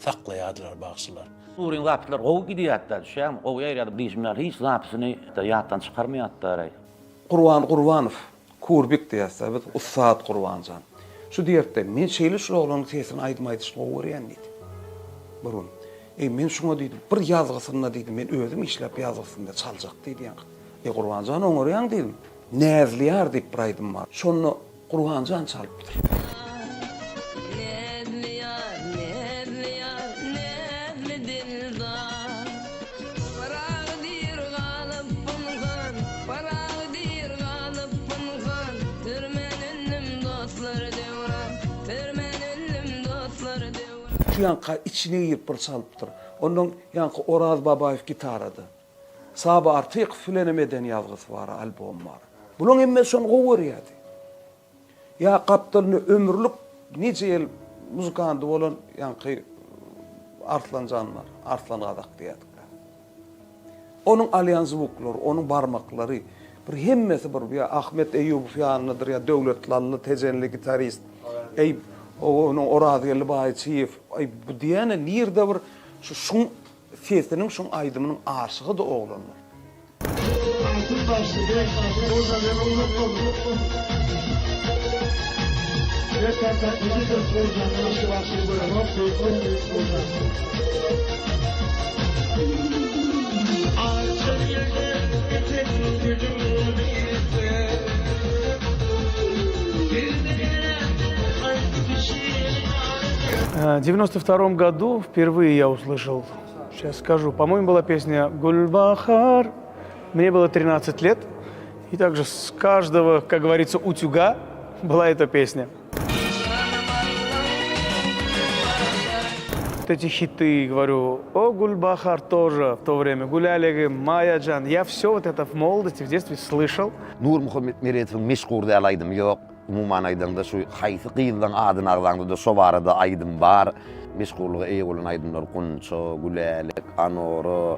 saklaýardylar bagşylar. Nuryň zapisleri gowy gidýärdi-dä, düşýäňmi? Gowy ýaýraýardy. Diýşim ýaly, hiç zapisini ýatdan çykarmaýardy-da. Gurban Gurbanow Kurbik diýýäs-dä biz, ussat Gurbanjan. Şu diýertde, men şeýle şul oglanyň sesini aýdym aýdyşyny gowy görýän diýdi. Bir gün. Eý, men şuňa diýdi, bir ýazgysynda diýdi, men özüm işläp ýazgysynda çaljak diýdi ýaňky. Eý, Gurbanjan oňarýaň diýdim. Näzli ýar diýip bir aýdym bar. Şonda Gurbanjan çalypdyr. Näzli ýar, näzli ýar, näzli dildar. Pyragy diýr galyp pynhan, Pyragy diýr galyp pynhan, Sürmän öldüm dostlar döwran, Sürmän öldüm dostlar döwran. Şu ýaňka içine girip bir çalypdyr. Ondan ýaňky Oraz Babaýew gitarada. Saba Artykow bilenem eden ýazgysy bar, albomy bar. Bulaň hemmesi şony gowy görýärdi. Ýa gapdalynda ömürlik nije ýyl muzykandy bolan ýaňky Arslan jan bar, Arslan gazak diýýärdik. Onuň alýan zwuklary, onuň barmaklary bir hemmesi bir ýa Ahmet Eýýubow ýanyndadyr ýa Döwlet Lally tejenli gitarist, eý onuň Orazgeldi Baýçyýew, aý bu diýýän-ä nirde bir şu şuň sesiniň şuň aýdymynyň aşygydy oglanlar. Altyn bagşy bek Nurjan men unutmadym. Bek kaka nijedir Nurjandan başga bagşyny göremok beýikdir beýik Nurjan. Девяносто втором году впервые я услышал Сейчас скажу. По-моему, была песня «Гульбахар». Мне было 13 лет. И также с каждого, как говорится, утюга была эта песня. Вот эти хиты, говорю, о, Гульбахар тоже в то время, Гуляли, Майя Джан. Я все вот это в молодости, в детстве слышал. Nurmuhammet Meredowyň meşhur däl aýdymy ýok. Umuman aýdaňda şu haýsy gyzlaň adyny agzaňda-da şo barada aýdym bar. Meşhurlyga eýe bolan aýdymlar Gunça, Gülälek, Anora,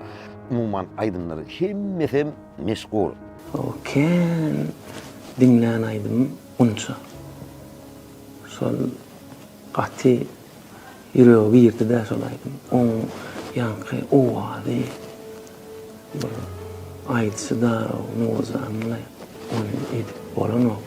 umuman aýdymlary hemmesem meşhur. O kän diňlän aýdymym Gunça. Şol gaty ýürege girdi-dä şol aýdym. Oň ýaňky owazy Bir aýdyşy-da Nurjanly, ony edip bolanok.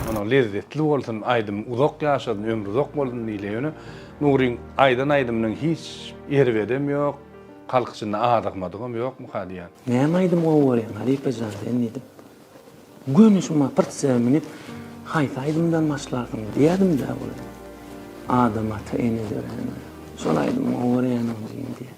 Ony lezzetli bolsun aýdym uzak ýaşasyn ömri uzak bolsun diýilýär ýöne Nuryň aýdan aýdymynyň hiç erbedem ýok Halk içinde azykmadygam ýokmuka diýýän. Näme aýdym gowy görýäň halypajan sen diýdim. Göni şuňa pyrtja münüp haýsy aýdymdan başlarsyň diýýädim-dä ol. Adam ata ene dörände. Şol aýdymy gowy görýän oguzym diýýär.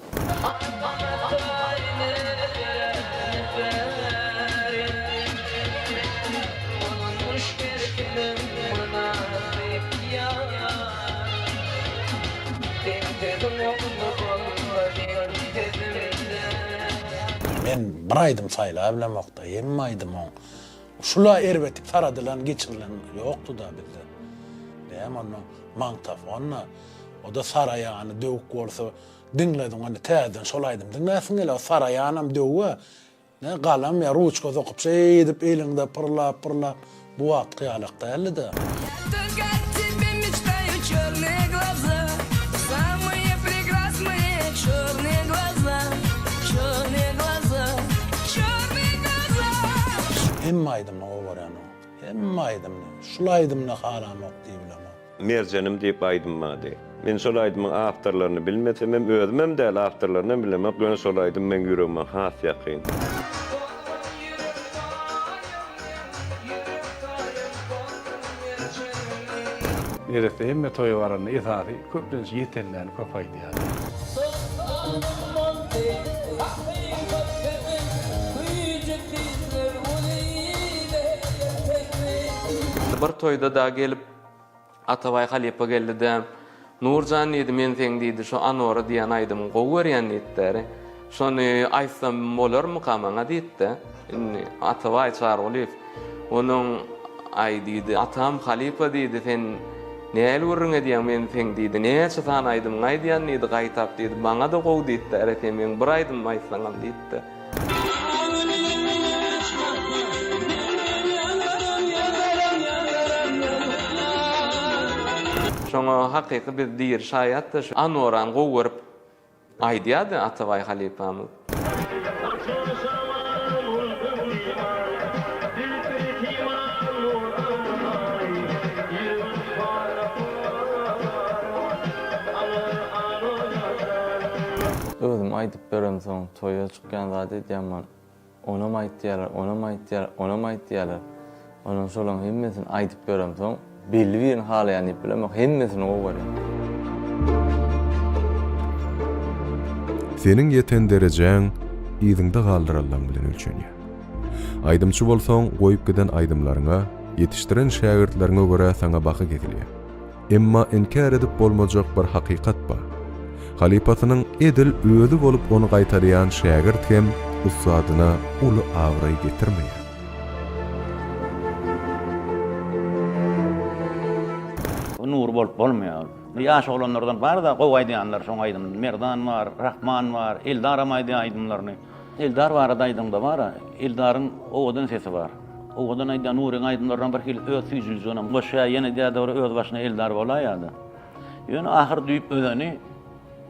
Men bir aýdym saýlabilemokda, hemme aýdym oň. Şula erbetlik saradylan, geçirilen ýokdy-da bizde. Näme onnoň magnitofon-da, o-da saraýany döwük bolsa, diňlediň onda täzeden şol aýdymy diňläsiň gelýär. O saraýanam döwük-ä. Ne galam ýa ruçka sokup şeýdip eliňde pyrlap pyrlap bu wagtky ýalak däldi-de. Hemme aýdymyny gowy görýän oň. Hemme aýdymyny. Şul aýdymyny halamok diýibilemok. Merjenim diýip aýdym bardy. Men şol aýdymyň awtorlaryny bilmesemem, özümem däl, awtorlarynam bilemok, ýöne şol aýdym meň ýüregime has ýakyn. Neresse hemme toýa baranda esasy köplenç ýetenläni köp aýdýar. Bir toýda-da gelip Atabaý halypa geldi-de, Nurjan diýdi, men seň diýdi, şo Anora diýen aýdymyňy gowy görýän diýipdi. Şony aýtsam bolarmyka maňa diýipdi. Indi Atabaý Çargulyýew onuň Aý diýdi, atam halypa diýdi, sen nähili gürrüň edýäň, men seň diýdi, näçe sany aýdymyňy aýdýan diýdi, gaýtap diýdi, maňa-da gowy diýipdi, äre sen meň bir aýdymymy aýtsaňam diýipdi. Şoňa hakyky biz diri şaýat-da şu Anorany gowy görüp aýdýardy Atabaý halypamyz. Özüm aýdyp beremsoň toýa çykýan zat edýän man. Onam aýt diýýärler, onam aýt diýýärler, onam aýt diýýärler. Onam şolaň hemmesini aýdyp beremsoň, belli birini halaýan diýip bilemok, hemmesini gowy görýän. Seniň ýeten derejäň yzyňda galdyranlaň bilen ölçenýär. Aýdymçy bolsaň, goýup giden aýdymlaryňa, ýetişdiren şägirtleriňe görä saňa baha kesilýär. Emma inkär edip bolmajak bir hakykat bar. Halypasynyň edil özi bolup ony gaýtalaýan şägirt hem ussadyna uly abraý getirmeýär. Nury bolup bolmaýar. Ýaş oglanlardan bar-da gowy aýdýanlar şoň aýdymyny. Merdan bar, Rahman bar, Eldaram aýdýar aýdymlaryny. Eldar barada aýdaňda bar-a, Eldaryň owadan sesi bar. Owadan aýdýar, Nuryň aýdymlaryna bir hili öz süýjülijiginem goşýar, ýene diýýär dogry öz başyna Eldar bolaýýar-da. Ýöne ahyr düýp özeni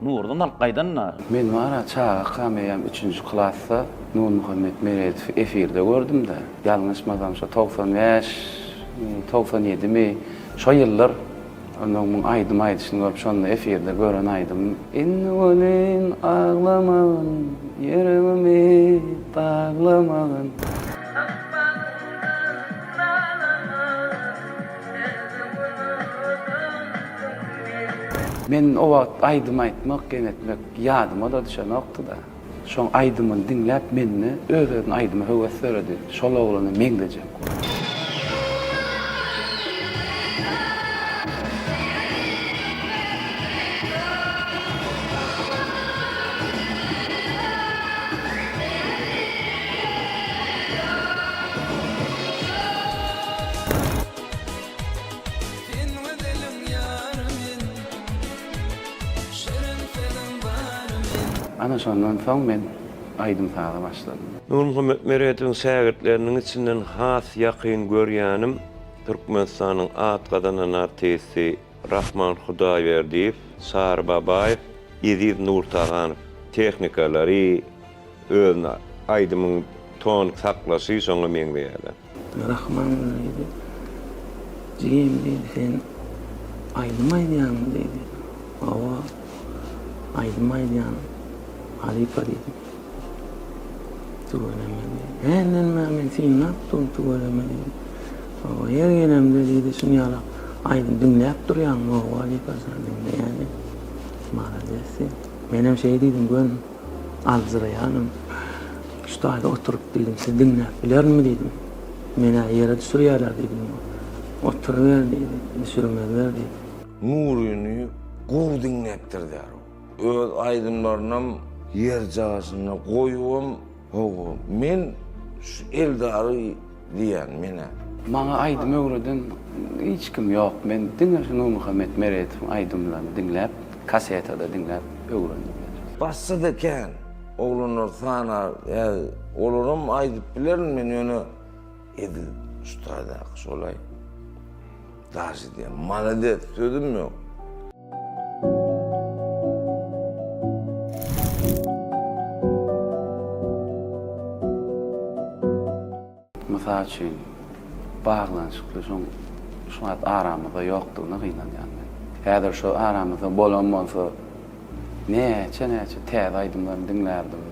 Nurdan alyp gaýdan-da. Men bar-a çagakam eýýäm üçünji klasda Nurmuhammet Meredowy efirde gördüm-de. Ýalňyşmasam şo 95 mi, 97 mi şo ýyllar Onnoň muň aýdym aýdyşyny görüp şonda efirde gören aýdymym. Indi welin aglamagyn, ýüregimi daglamagyn. Men o wagt aýdym aýtmak, geň etmek ýadyma-da düşenokdy-da. Şoň aýdymyny diňläp mende öz-özüne aýdyma höwes döredi. Şol oglana meňzejek bolup. Sen gözeliň ýary men. Şirin sözüň bary men. Ana şondan soň men aýdym-saza başladym. Nurmuhammet Meredowyň şägirtleriniň içinden has ýakyn görýänim Türkmenistanyň at gazanan artisti Rahman Hudaýberdiýew, Sary Babaýew, Eziz Nurtaganow. Tehnikalary, özüni aýdymyň tonik saklaşy şoňa meňzeýärler. Rahman diýdi. Jigim diýdi, sen aýdym aýdýaňmy diýdi. Hawa, aýdym aýdýan, halypa diýdim. Tüweleme diýdi. Händen bäri men synlap durun tüweleme diýdi. Hawa, her gelemde diýdi, şuny ýaly aýdym diňläp durýaňmy? Hawa, halypa jan, diňleýän diýdim. Malades diýdi. Menem şeý diýdim, göni aljyraýanym. Şu taýda oturyp diýdim, sizi diňläp bilerinmi diýdim. Men-ä ýere düşürýärler diýdim. Oturyber diýdi, düşürmezler diýdi. Nuryny gowy diňläpdir därow. Öz aýdymlarynam ýerjagaşynda goýubam hawa men şu Eldary diýýän men-ä. Maňa aýdym öwreden hiç kim ýok. Men diňe şu Nurmuhammet Meredowyň aýdymlaryny diňläp, kasetada diňläp öwrendim. Başga-da kän. Oglanlar sanar, ýa olaram aýdyp bilerin men ýöne edil şu taýdaky şolaý. Daşy diýen malades sözüm ýok. Mysal üçin, baglanyşykly şoň şu wagt aramyzda ýokdugyna gynanýan men. Häzir şo aramyzda bolan bolsa, näçe-näçe täze aýdymlaryny diňlärdim.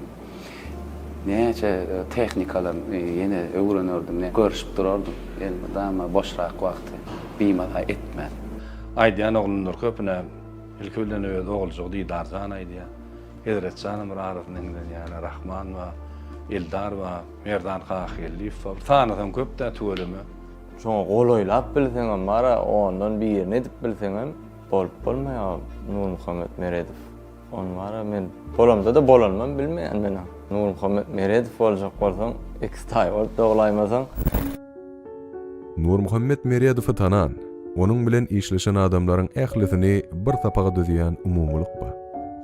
Näçe tehnikalaryny ýene öwrenerdim, görüşip durardym elmydama boşrak wagty bimaza etmän. Aýdýan oglanlar köpüne ilki bilen öz oguljygy Didarjan aýdýar. Hezretjanam bir arasynda hiňlenýär, Rahman bar, Eldar bar, Merdan Kakageldiýew bar. Sanasaň köp-dä tüweleme. Şoňa golaýlap bilseňem bar-a, ondan birini edip bilseňem bolup bolmaýar Nurmuhammet Meredow. Ony bar-a men bolamda-da bolanymam bilmeýän men-ä. Nurmuhammet Meredow boljak bolsaň, ekiztaý bolup doglaýmasaň. Nurmuhammet Meredowy tanan, onuň bilen işleşen adamlaryň ählisini bir sapaga düzýän umumylyk bar.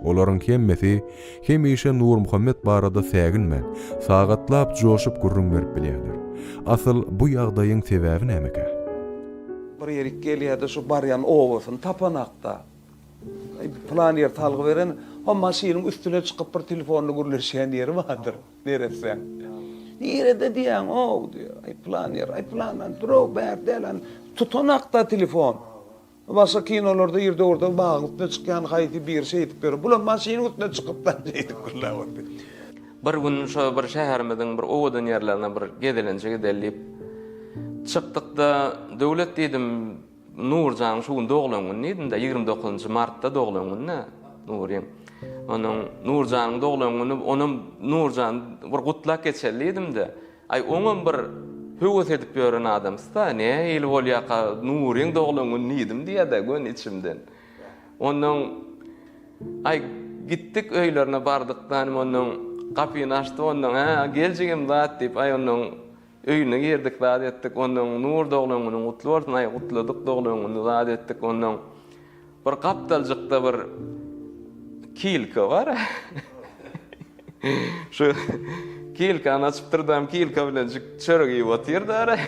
Olaryň hemmesi hemişe Nurmuhammet barada säginmän, sagatlap joşup gürrüň berip bilýärler. Asyl bu ýagdaýyň sebäbi nämekä? Bir ýerik gelýär-de şu barýan obasyny tapanakda. Pylan ýer salgy beren, ho maşynyň üstüne çykyp bir telefonda gürleşýän ýeri bardyr. Neressäň? Nirede diýýäň-ow diýýär. Aý pylan ýer, aý pylandan dur-ow bärde däl, hany tutanakda telefon. Başga kinolarda ir döwürde bagyň üstüne çykýan haýsy biri şeýdip ýör. Bulam maşynyň üstüne çykyp da şeýdip gürläp otyr. Bir gün şo bir şäherimiziň bir owadan ýerlerine bir gezelenje gideli diýip çykdykda, Döwlet diýdim, Nurjanyň şu gün doglan güni diýdim-de, 29-njy martda doglan güni-dä Nuryň. Onuň Nurjanyň doglan güni, onam Nurjany bir gutlap geçeli diýdim-de. Aý, oňam bir höwes edip ýören adamsy-da, nähili bolýarka Nuryň doglan güni diýdim diýýär-de göni içimden. Onnoň aý, gitdik öýlerine bardyk-da, onnoň gapyny açdy, onnoň, hä, gel jigim zat diýip, aý, onnoň Öýüne girdik zat etdik onnoň Nur doglan günüň gutly bolsun aý gutladyk doglan gününi zat etdik onnoň bir gapdaljykda bir kilka bar şu kilkany açypdyrdam kilka bilenjik çörek iýip otyrdy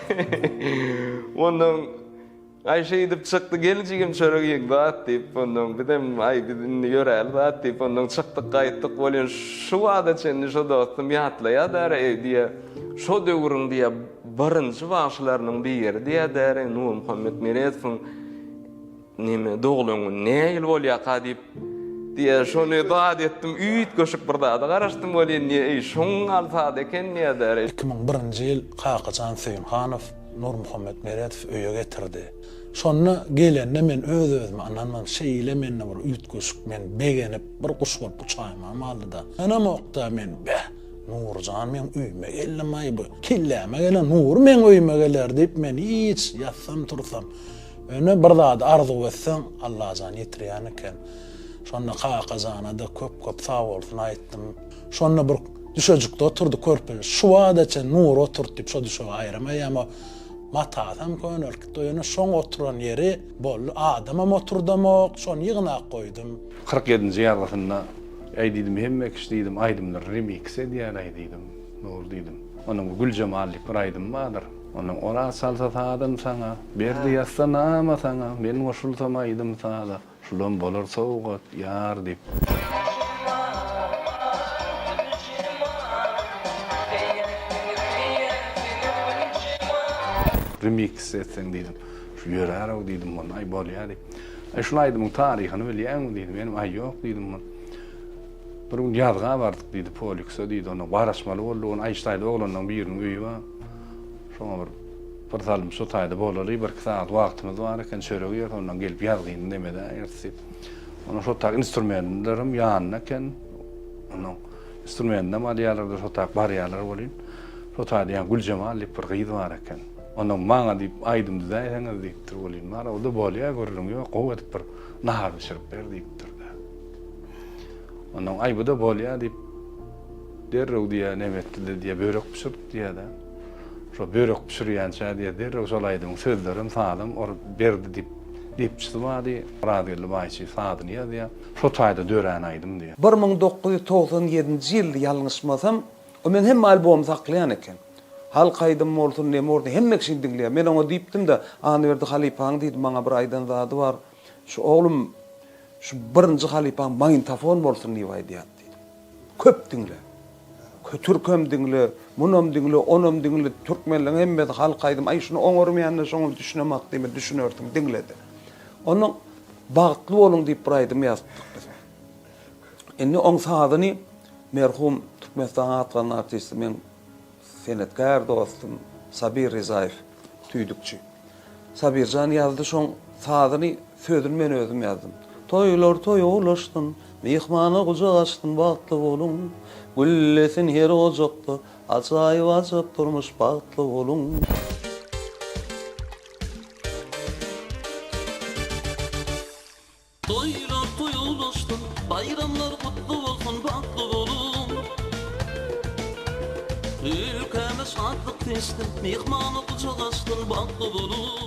onnoň Aý şeýdip çykdy, gel jigim çörek iýiň zat diýip, onnoň bizem aý biz indi ýöräli zat diýip, onnoň çykdyk gaýtdyk welin şu wagta çenli şo dostum ýatlaýar däre-eý diýýä, şo döwrüň diýýä birinji bagşylarynyň biri diýýä däre Nurmuhammet Meredowyň neme doglan güni nähili bolýaka diýip diýýä şony zat etdim üýtgeşik bir zada garaşdym welin diýýä eý şoň ýaly zat eken diýýä däre. 2001-nji ýyl Kakajan Söýünhanow Nurmuhammet Meredow öýe getirdi. Şonda gelende men öz-özüme ynanman, şeýle mende bir üýtgeşik, men begenip, bir guş bolup uçaýmam galdy-da. Ynamok-da men, Beh, Nurjan meň öýüme geldim-aý bu. Kelläme gelen Nury meň öýüme geler diýip men hiç ýatsam-tursam. Ýöne bir zady arzuw etseň, Allajan ýetirýän eken. Şonda Kakajana-da köp-köp sagbolsun aýtdym. Şonda bir düşejikde oturdy körpeje. Şu wagta çenli Nury oturt diýip şo düşegi aýyramaýam. O matasam könelkdi. Ýöne şoň oturan ýeri boldy. Adamam oturdamok. Şony ýygnap goýdum. 47-nji ýazgysynda Äý diýdim, hemme kişi diýdim, aýdymlary remiks edýär-äý diýdim, Nur diýdim. Onuň Güljemal diýip bir aýdymy bardyr. Onuň Oraz çalsa sazyn saňa, Berdi ýazsa nama saňa, Men goşulsam aýdym-saza. Şulam bolar sowgat, ýar diýip. Remiks etseň diýdim. Şu ýörärow diýdim muny. Aý bolýa diýip. Aý şul aýdymyň taryhyny bilýäňmi diýdim. Menem aý ýok diýdim muny. Bir gün ýazga bardyk diýdi, polikse diýdi. Onda garaşmaly boldy. Ony aý şu taýda oglanlaryň biriniň öýi bar. Şoňa bir bir salym şu taýda bolaly, birki sagat wagtymyz bar eken, çörek iýeris, ondan gelip ýazgyny neme edäýeris diýip. Ondan şo taýda instrumentlerim ýanynda eken. Ondan instrumentinem alýarlar-da, şo taýda barýarlar welin, şo taýda ýa Güljemal diýip bir gyz bar eken. Ondan maňa diýip aýdym düzäýseňiz diýipdir welin, bar, o-da bolýar, gürrüň ýok, gowy edip bir nahar bişirip ber diýipdir-de. Ondan aý bu-da bolýar diýip, derrew diýýär, neme etdi-de diýýär, börek bişirdi diýýär-de. Şo börek bişirýänçä diýýär, derrew şol aýdymyň sözlerem, sazam or Berdi diýip, depçisi bardy, Orazgeldi Baýçy sazyny ýazýar. Şo taýda dörän aýdym diýýär. 1997-nji ýyldy ýalňyşmasam, o meň hemme albomy saklaýan eken. Halk aýdymy bolsun, neme bolsun, hemme kişini diňleýär. Men oňa diýipdim-de, Annaberdi halypaň diýdim, maňa bir aýdan zady bar. Şu oglum, şu birinji halypaň magnitofon bolsun diýip aýdýardy diýdim. Köp diňle. Türkem diňle, munam diňle, onam diňle, türkmenleň hemmesi halk aýdym, aý şuny oňarmaýanda şoňa düşünemak diýme, düşünersiň, diňle-de. Onnoň Bagtly boluň diýip bir aýdym ýazypdyk biz. Indi oň sazyny merhum Türkmenistanyň at gazanan artisti meň senetkär dostum Sabir Rizaýew tüýdükçi. Sabirjan ýazdy şoň sazyny, sözüni men özüm ýazdym. Toýlar toýa ulaşsyn, myhmana gujak açsyn bagtly boluň. Güllesin her ojakda, ajaýyp ajap durmuş bagtly boluň. Toýlar toýa ulaşsyn, baýramlar gutly bolsun, bagtly boluň! Ülkäme şatlyk seçsin, myhmana gujak açsyn, bagtly boluň!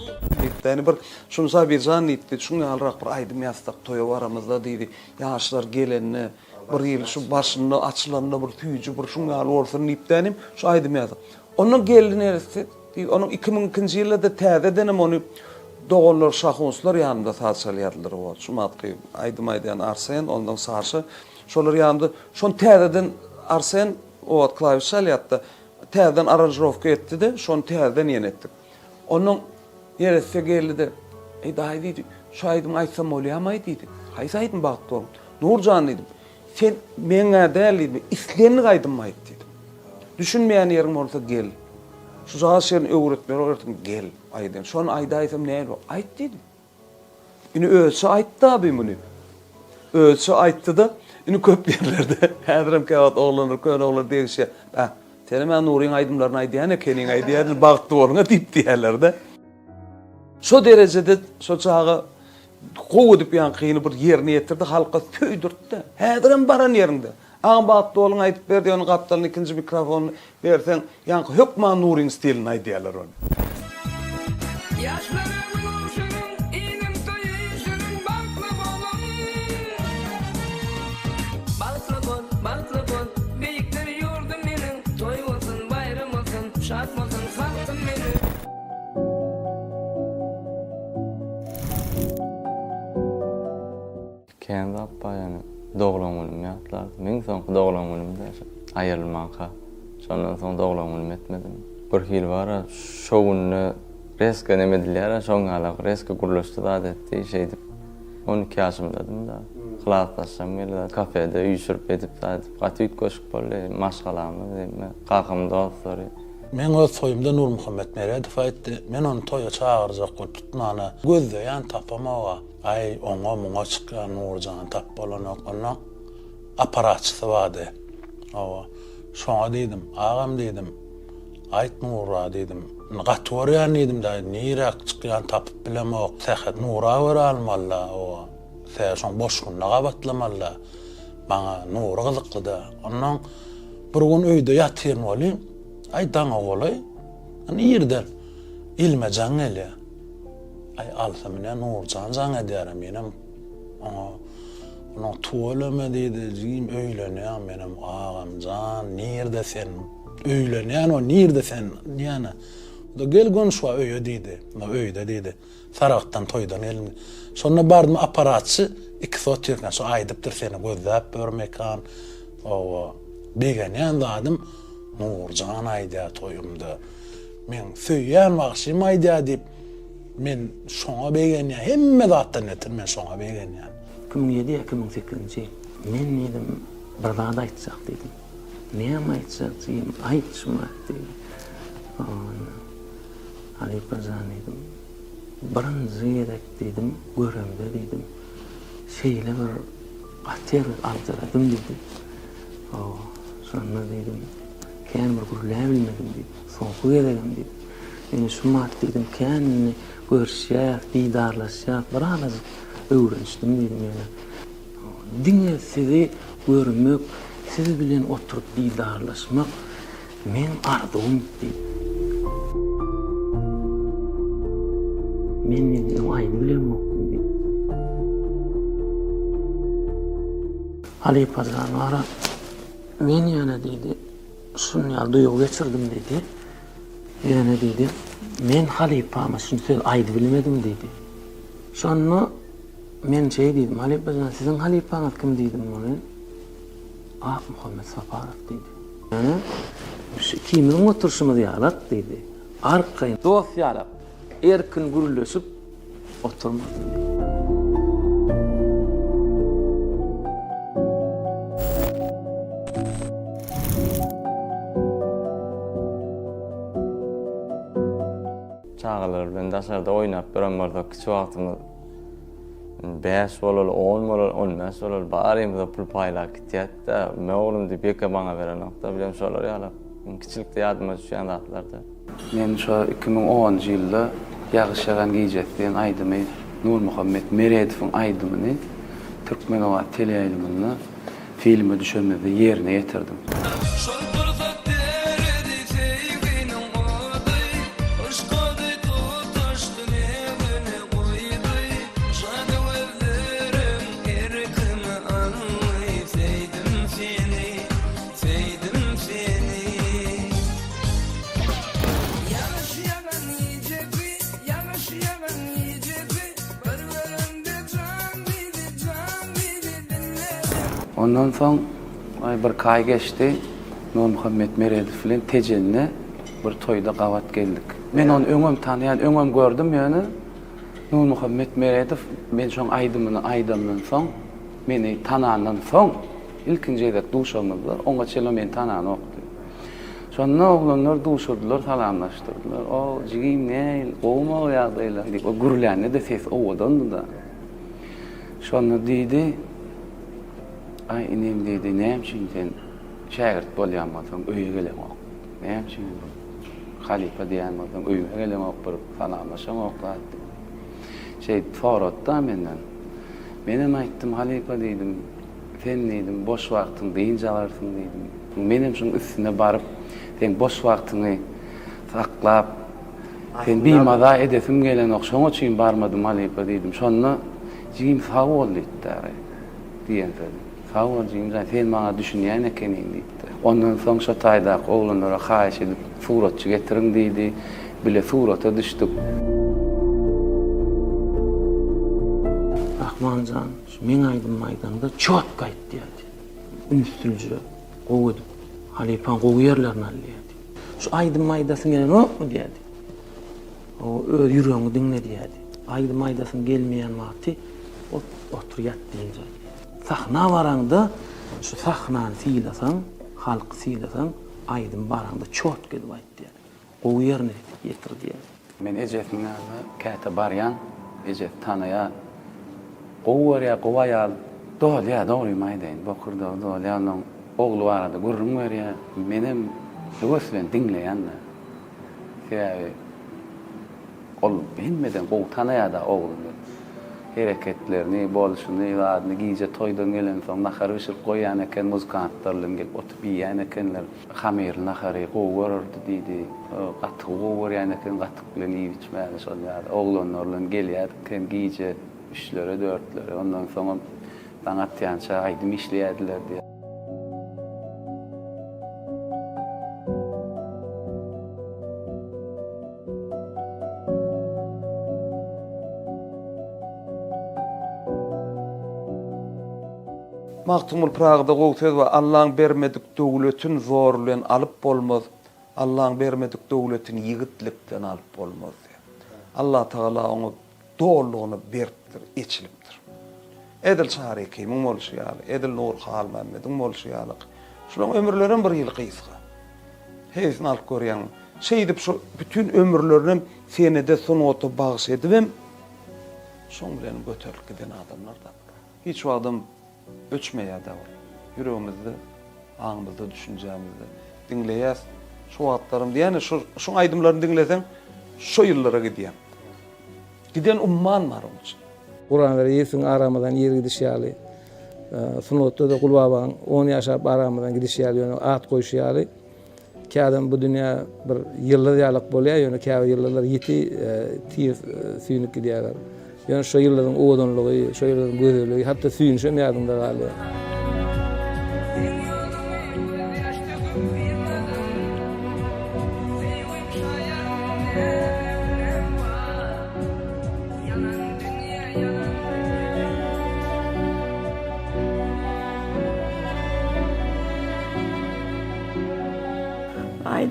Diýipdi. Ýani bir şuny Sabirjan diýipdi, şuň ýalyrak bir aýdym ýazsak toýa baramyzda diýdi. Ýaşlar gelende bir ýyl şu başynda açylanda bir süýji bir şuň ýaly bolsun diýipdi inim, şu aýdymy ýazdyk. Ondan geldi neresse diýip, onuň 2002-nji ýylda-da täzedenem ony doganlar Şahunslar ýanynda saz çalýardylar o wagt. Şu matky aýdym aýdýan Arsen, ondan Saşa. Şolar ýanynda şony täzeden Arsen o wagt klawiş çalýardy-da, täzeden aranžirowka etdi-de, şony täzeden ýene etdik. Ondan neresse geldi-de, Eý, daýy diýdi, şu aýdymy aýtsam bolýamy-aý diýdi. Haýsy aýdym Bagtly boluň? Nurjan diýdim. Sen meň-ä däl diýdim, islendik aýdymy aýt diýdim. Düşünmeýän ýeriň bolsa gel. Şujagaz şerini öwretmeli bolarsyň, gel, aýdaýyn. Şony aýdaýsam nähili bolar? Aýt diýdim. Indi özçe aýtdy-a bi muny. Özçe aýtdy-da, indi köp ýerlerde, häzirem käwagt oglanlar, köne oglanlar degişýär. Bä, senem-ä Nuryň aýdymlaryny aýdýan ekeniň, aýdýan, bagtly boluň-a diýip diýýärler-de. Şo derejede şo çaga Gowy edip ýaňkyny bir ýerine ýetirdi, halka söýdürtdi. Häzirem baran ýeriňde, Agam Bagtly boluň aýdyp ber diýen gapdalyna ikinji mikrofony berseň, ýaňky hökman Nuryň stilinde aýdýarlar ony. Ýaşlara gül gowşuryň, iliň toýy şirin, bagtly boluň. Bagtly bol, bagtly bol, beýikdir ýurdum meniň, toý bolsun, baýram bolsun, şat bolsun halkym meniň. Kän zat bar ýöne doglan günüm ýatlardym. Iň soňky doglan günüm-dä şo. Aýrylmanka. Şondan soň doglan günüm etmedim. Bir hili bar-a şo günde rezko neme edilýär-ä şoň ýalak rezko gürleşdi zat etdi şeýdip 12 ýaşymdadym-da. Klasdaşlarym geldi zat kafede üýşürip edip zat edip gaty üýtgeşik boldy maşgalamyz hemme kakamyň dostlary. Meň öz toýumda Nurmuhammet Meredow aýtdy, men ony toýa çagyrjak bolup tutmana gözleýän tapamog-a. Aý, oňa-muňa çykýan Nurjany tap bolanok. Onda apparatçysy bardy. Hawa, şoňa diýdim, agam diýdim, aýt Nura diýdim, indi gaty görýän diýdim-dä, niräk çykýan tapyp bilemok. Sähet Nura görä almaly-da, hawa, sähet şoň boş gününe gabatlamaly-da. Maňa Nury gyzykly-da. Onnoň bir gün öýde ýatyryn welin, aý daňa golaý, indi irden elime jaň gelýär. Aý alsam ine Nurjan jaň edýärem, menem oňa onuň tüweleme diýdi, jigim öýlenýäň, menem agam jan nirde sen, öýlenýän o nirde sen diýýän. O-da gel göni şu öýe diýdi, öýde diýdi. Saragtdan toýdan geldim. Şonda bardym apparatçy ikisi otyrkan şo aýdypdyr seni gözläp ýör Mekan. Owa begenýän zadym Nurjan aýdýar toýumda. Meň söýýän bagşym aýdýar diýip men şoňa begenýän hemme zatdan beter men şoňa begenýän. 2007 ýa 2008-nji ýyl. Men diýdim, bir zat aýtjak diýdim. Näme aýtjak jigim, aýt şumat diýdi. Onda. Halypa jan diýdim. Birinji gezek diýdim, göremde diýdim. Şeýle bir gaty erbet aljyradym diýdim. Hawa, şonda diýdim, kän bir gürläbilmedim diýdim. Soňky gezegem diýdim. Indi şumat diýdim, kän indi görüşýäs, didarlaşýas, birazajyk öwrenişdim diýdim ýöne. Diňe sizi görmek, siz bilen oturyp didarlaşmak Meň arzuwym diýip. Men indi öň aýdy bilemokdym diýip. Halypa jan bara men ýöne diýdi, şuny ýaly duýgy geçirdim diýdi. Ýöne diýdi, men halypama şuny söz aýdy bilmedim diýdi. Şonda men şeý diýdim, halypa jan siziň halypaňyz kim diýdim welin, Akmuhammet Saparow diýdi. Ýöne şu ikimiziň oturyşymyz ýalak diýdi. Arkaýyn dost ýalak, erkin gürleşip oturmadym diýdi. Çagalar bilen daşarda oýnap ýören bolsak kiçi wagtymyz bäş bolaly, on bolaly, on bäş bolaly barymyza pul paýlap gitýädi-de. Me oglum diýip ýeke maňa berenokda bilem şolar ýaly kiçilikde ýadyma düşýän zatlarda. Men şo 2010-njy ýylda Ýagyş ýagan gijesi diýen aýdymy Nurmuhammet Meredowyň aýdymyny Türkmenobat teleýaýlymynda filme düşenimizde ýerine ýetirdim. Şol pursat eredi söýginiň ody, Yşk ody tutaşdy ne güne goýdy, Şady gözlerim erkimi aldy, Söýdüm seni, söýdüm seni. Ýagyş ýagan gijesi, ýagyş ýagan gijesi, Bir görende jan diýdi, jan diýdi, diňledim. Ondan soň aý birki aý geçdi, Nurmuhammet Meredow bilen Tejende bir toýda gabat geldik. Men ony öňem tanaýan, öňem gördüm, ýöne Nurmuhammet Meredow men şoň aýdymyny aýdandan soň, meni tanandan soň ilkinji gezek duşamyzda, oňa çenli o meni tananokdy. Şonda oglanlar duşurdylar, salamlaşdyrdylar. O, jigim nähili, gowumy ýagdaýlaryň diýip, o gürlände-de sesi owadandy-da. Şonda diýdi, Aý, inim diýdi, näme üçin sen şägirt bolýan bolsaň öýe geleňok? Näme üçin bir halypa diýýän bolsaň öýüme geleňok, bir salamlaşaňok zat diýip. Şeýdip sorady-da menden. Menem aýtdym, halypa diýdim, sen diýdim, boş wagtyň dynç alarsyň diýdim. Menem şuň üstüne baryp, seň boş wagtyňy saklap, seni bimaza edesim gelenok, şoň üçin barmadym halypa diýdim. Şonda jigim sag bol diýdi. Diýen sözi. Sag bol jigimjan, sen maňa düşünýän ekeniň diýipdir. Ondan soň şo taýdaky oglanlara haýyş edip suratçy getiriň diýdi. Bile surata düşdük. Rahmanjan, şu meň aýdymymy aýdaňda çotko aýt diýerdi. Ünsülje, gowy edip, halypaň gowy ýerlerini al diýerdi. Şu aýdymymy aýdasyň gelenokmy diýerdi. Öz ýüregiňi diňle diýerdi. Aýdym aýdasyň gelmeýän wagty otur ýat dynç al diýerdi. Sahna baraňda şu sahnany sylasaň, halky sylasaň, aýdym baraňda çotk edip aýt diýerdi. Gowy ýerine ýetir diýerdi. Men ejesiniň ýanyna käte barýan, ejesi tanaýar. Gowy görýär, gowy aýal. Dolýar, dogrymy aýdaýyn, bokurdagy dolýar, onuň ogly barada gürrüň berýär. Menem höwes bilen diňleýän-de. Sebäbi ol hemmeden gowy tanaýar-da ogluny. Hereketlerini, bolşuny, zadyny, gije toýdan gelensoň nahar bişirip goýýan eken, muzykantlar bilen gelip oturyp iýýän ekenler. Hamyrly nahary gowy görerdi diýdi. Gatygy gowy görýän eken, gatyk bilen iýip-içmäni şol ýaly. Oglanlar bilen gelýärdik hem gije üçlere, dörtlere. Ondan soňam daň atýança aýdym işleýärdiler diýýär. Magtymguly Pyragyda gowy söz bar, Allaň bermedik döwletin zor bilen alyp bolmaz, Allaň bermedik döwletini ýigitlikden alyp bolmaz diýýär. Allatagala oňa dolulygyna beripdir, eçilipdir. Edil Çary Hekimiň bolşy ýaly, edil Nury Halmämmediň bolşy ýaly. Şularyň ömürlerem bir ýyl gysga. Heýsini alyp görýäň. Şeýdip şu bütin ömürlerinem senede, sungata bagyş edibem, şoň bilenem göterilip giden adamlar-da. Hiç wagtam öçmeýär-dä ol. Ýüregimizde, aňymyzda, düşünjämizde. Diňleýäs. Şu wagtlaram diýýän-ä, şu şuň aýdymlaryny diňleseň, şo ýyllara gidýäň. Giden umman bar oň üçin. Gurbangaraýewiň aramyzdan ir gidişi ýaly, sungatda-da Gulbabaň on ýaşap aramyzdan gidişi ýaly, ýöne at goýşy ýaly, Kä adam bu dünýä bir ýyldyz ýalak bolýar, ýöne käbir ýyldyzlar ýiti, tiz süýnüp gidýärler. Ýöne şo ýyldyzyň owadanlygy, şo ýyldyzyň gözelligi, hatda süýnüşem ýadyňda galýar.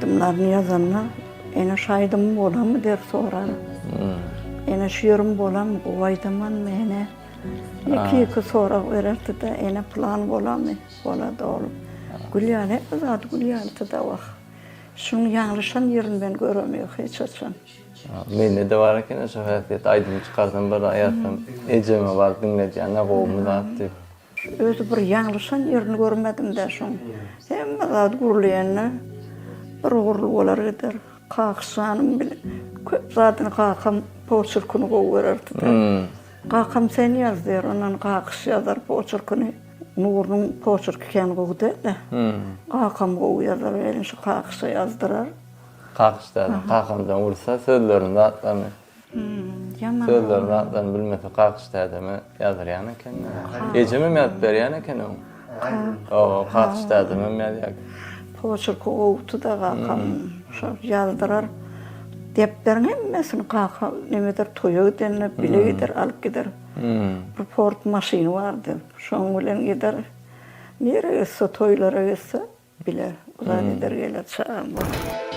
Aýdymlaryny ýazanda, Ene şu aýdymym bolarmy der sorar. Ene şu ýerim bolarmy, gowy aýdamanmy ene? Ýeke-ýeke sorag bererdi-de, Ene pylan bolarmy? Bolar-da oglum. Gül ýaly, hemme zady gül ýalydy-da wah. Şunuň ýalňyşan ýerini men göremok hiç haçan. Mende-de bar eken-ä şo häsiýet, aýdym çykarsam bir aýatsam ejeme baryp diňledýän-ä gowumy zat diýip. Özi bir ýalňyşan ýerini görmedim-dä şoň. Hemme zat gürleýände bir ugurly bolar gider. Kakyşjanym bile köp zadyny kakam poçerkini gowy görerdi-de. Kakam sen ýaz diýer, ondan Kakyş ýazar poçerkini. Nurynyň poçerki kän gowy däl-de. Kakam gowy ýazar welin şu Kakyşa ýazdyrar. Kakyş däde, kakamjan ursa sözlerini zatlaryny. Ýaman. Sözlerini zatlaryny bilmese Kakyş dädeme ýazdyrýan eken. Ejemem ýazyp berýän eken öň. Hawa, Kakyş dädemem ýazýar. Poçerki gowudy-da kakam. Şol ýazdyrar. Depderiň hemmesini kaka nemedir toýa gidende bile gider, alyp gider. Bir Ford maşyny bardy. Şoň bilen gider. Nirä gitse, toýlara gitse bile uzak gider geler çagam bolup.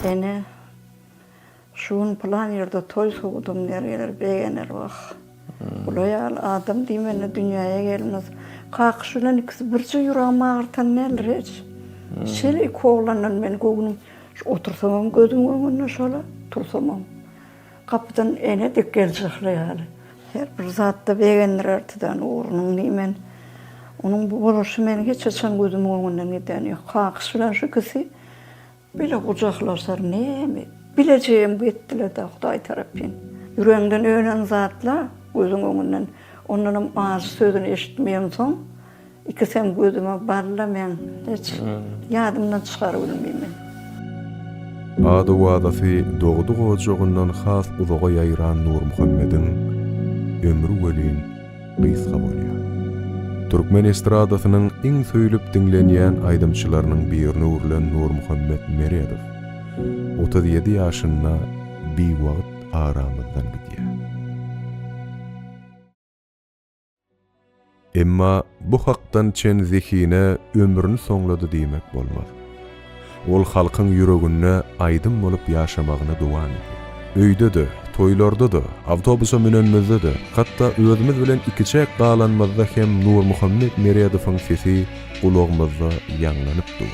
Ene, Şu gün pylan ýerde toý sowdum der geler begener wah. Bula ýaly adam diýmende dünýäýe gelmez. Kakyş bilen ikisi birje ýüregimi agyrtan däldir hiç. Şeýle iki oglandan men göwnüm şu otursamam gözümiň öňünde şola, tursamam. Gapydan ene dek geljekle ýaly. Her bir zatda begendirerdi-de Nurynyň diýmen. Onuň bu boluşy meniň hiç haçan gözümiň öňünden giden ýok. Kakyş bilen şu ikisi Bile gujaklaşar näme, bilejeem gitdiler-dä Hudaý tarapyn. Ýüregiňden önen zatla gözüň öňünden, ondanam ajy sözüni eşitmeýemsoň, ikisem gözüme balla meň hiç ýadymdan çykarybilmeýmen men. Ady-owazasy dogduk ojagyndan has uzaga ýaýran Nurmuhammediň ömri welin gysga bolýar. Türkmen estradasynyň iň söýlüp diňlenýän aýdymçylarynyň birine öwrülen Nurmuhammet Meredow 37 ýaşynda biwagt aramyzdan gidýär. Emma bu hakdan çen zehine ömrüni soňlady diýmek bolmaz. Ol halkyň ýüreginde aýdym bolup ýaşamagyny dowam edýär. Öýde-de, toýlarda-da, awtobusa münenimizde-de, hatda özümiz bilen ikiçäk galanymyzda hem Nurmuhammet Meredowyň sesi gulagymyzda ýaňlanyp dur.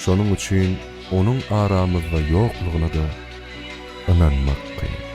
Şonuň üçin onuň aramyzda ýoklugyna-da ynanmak kyn.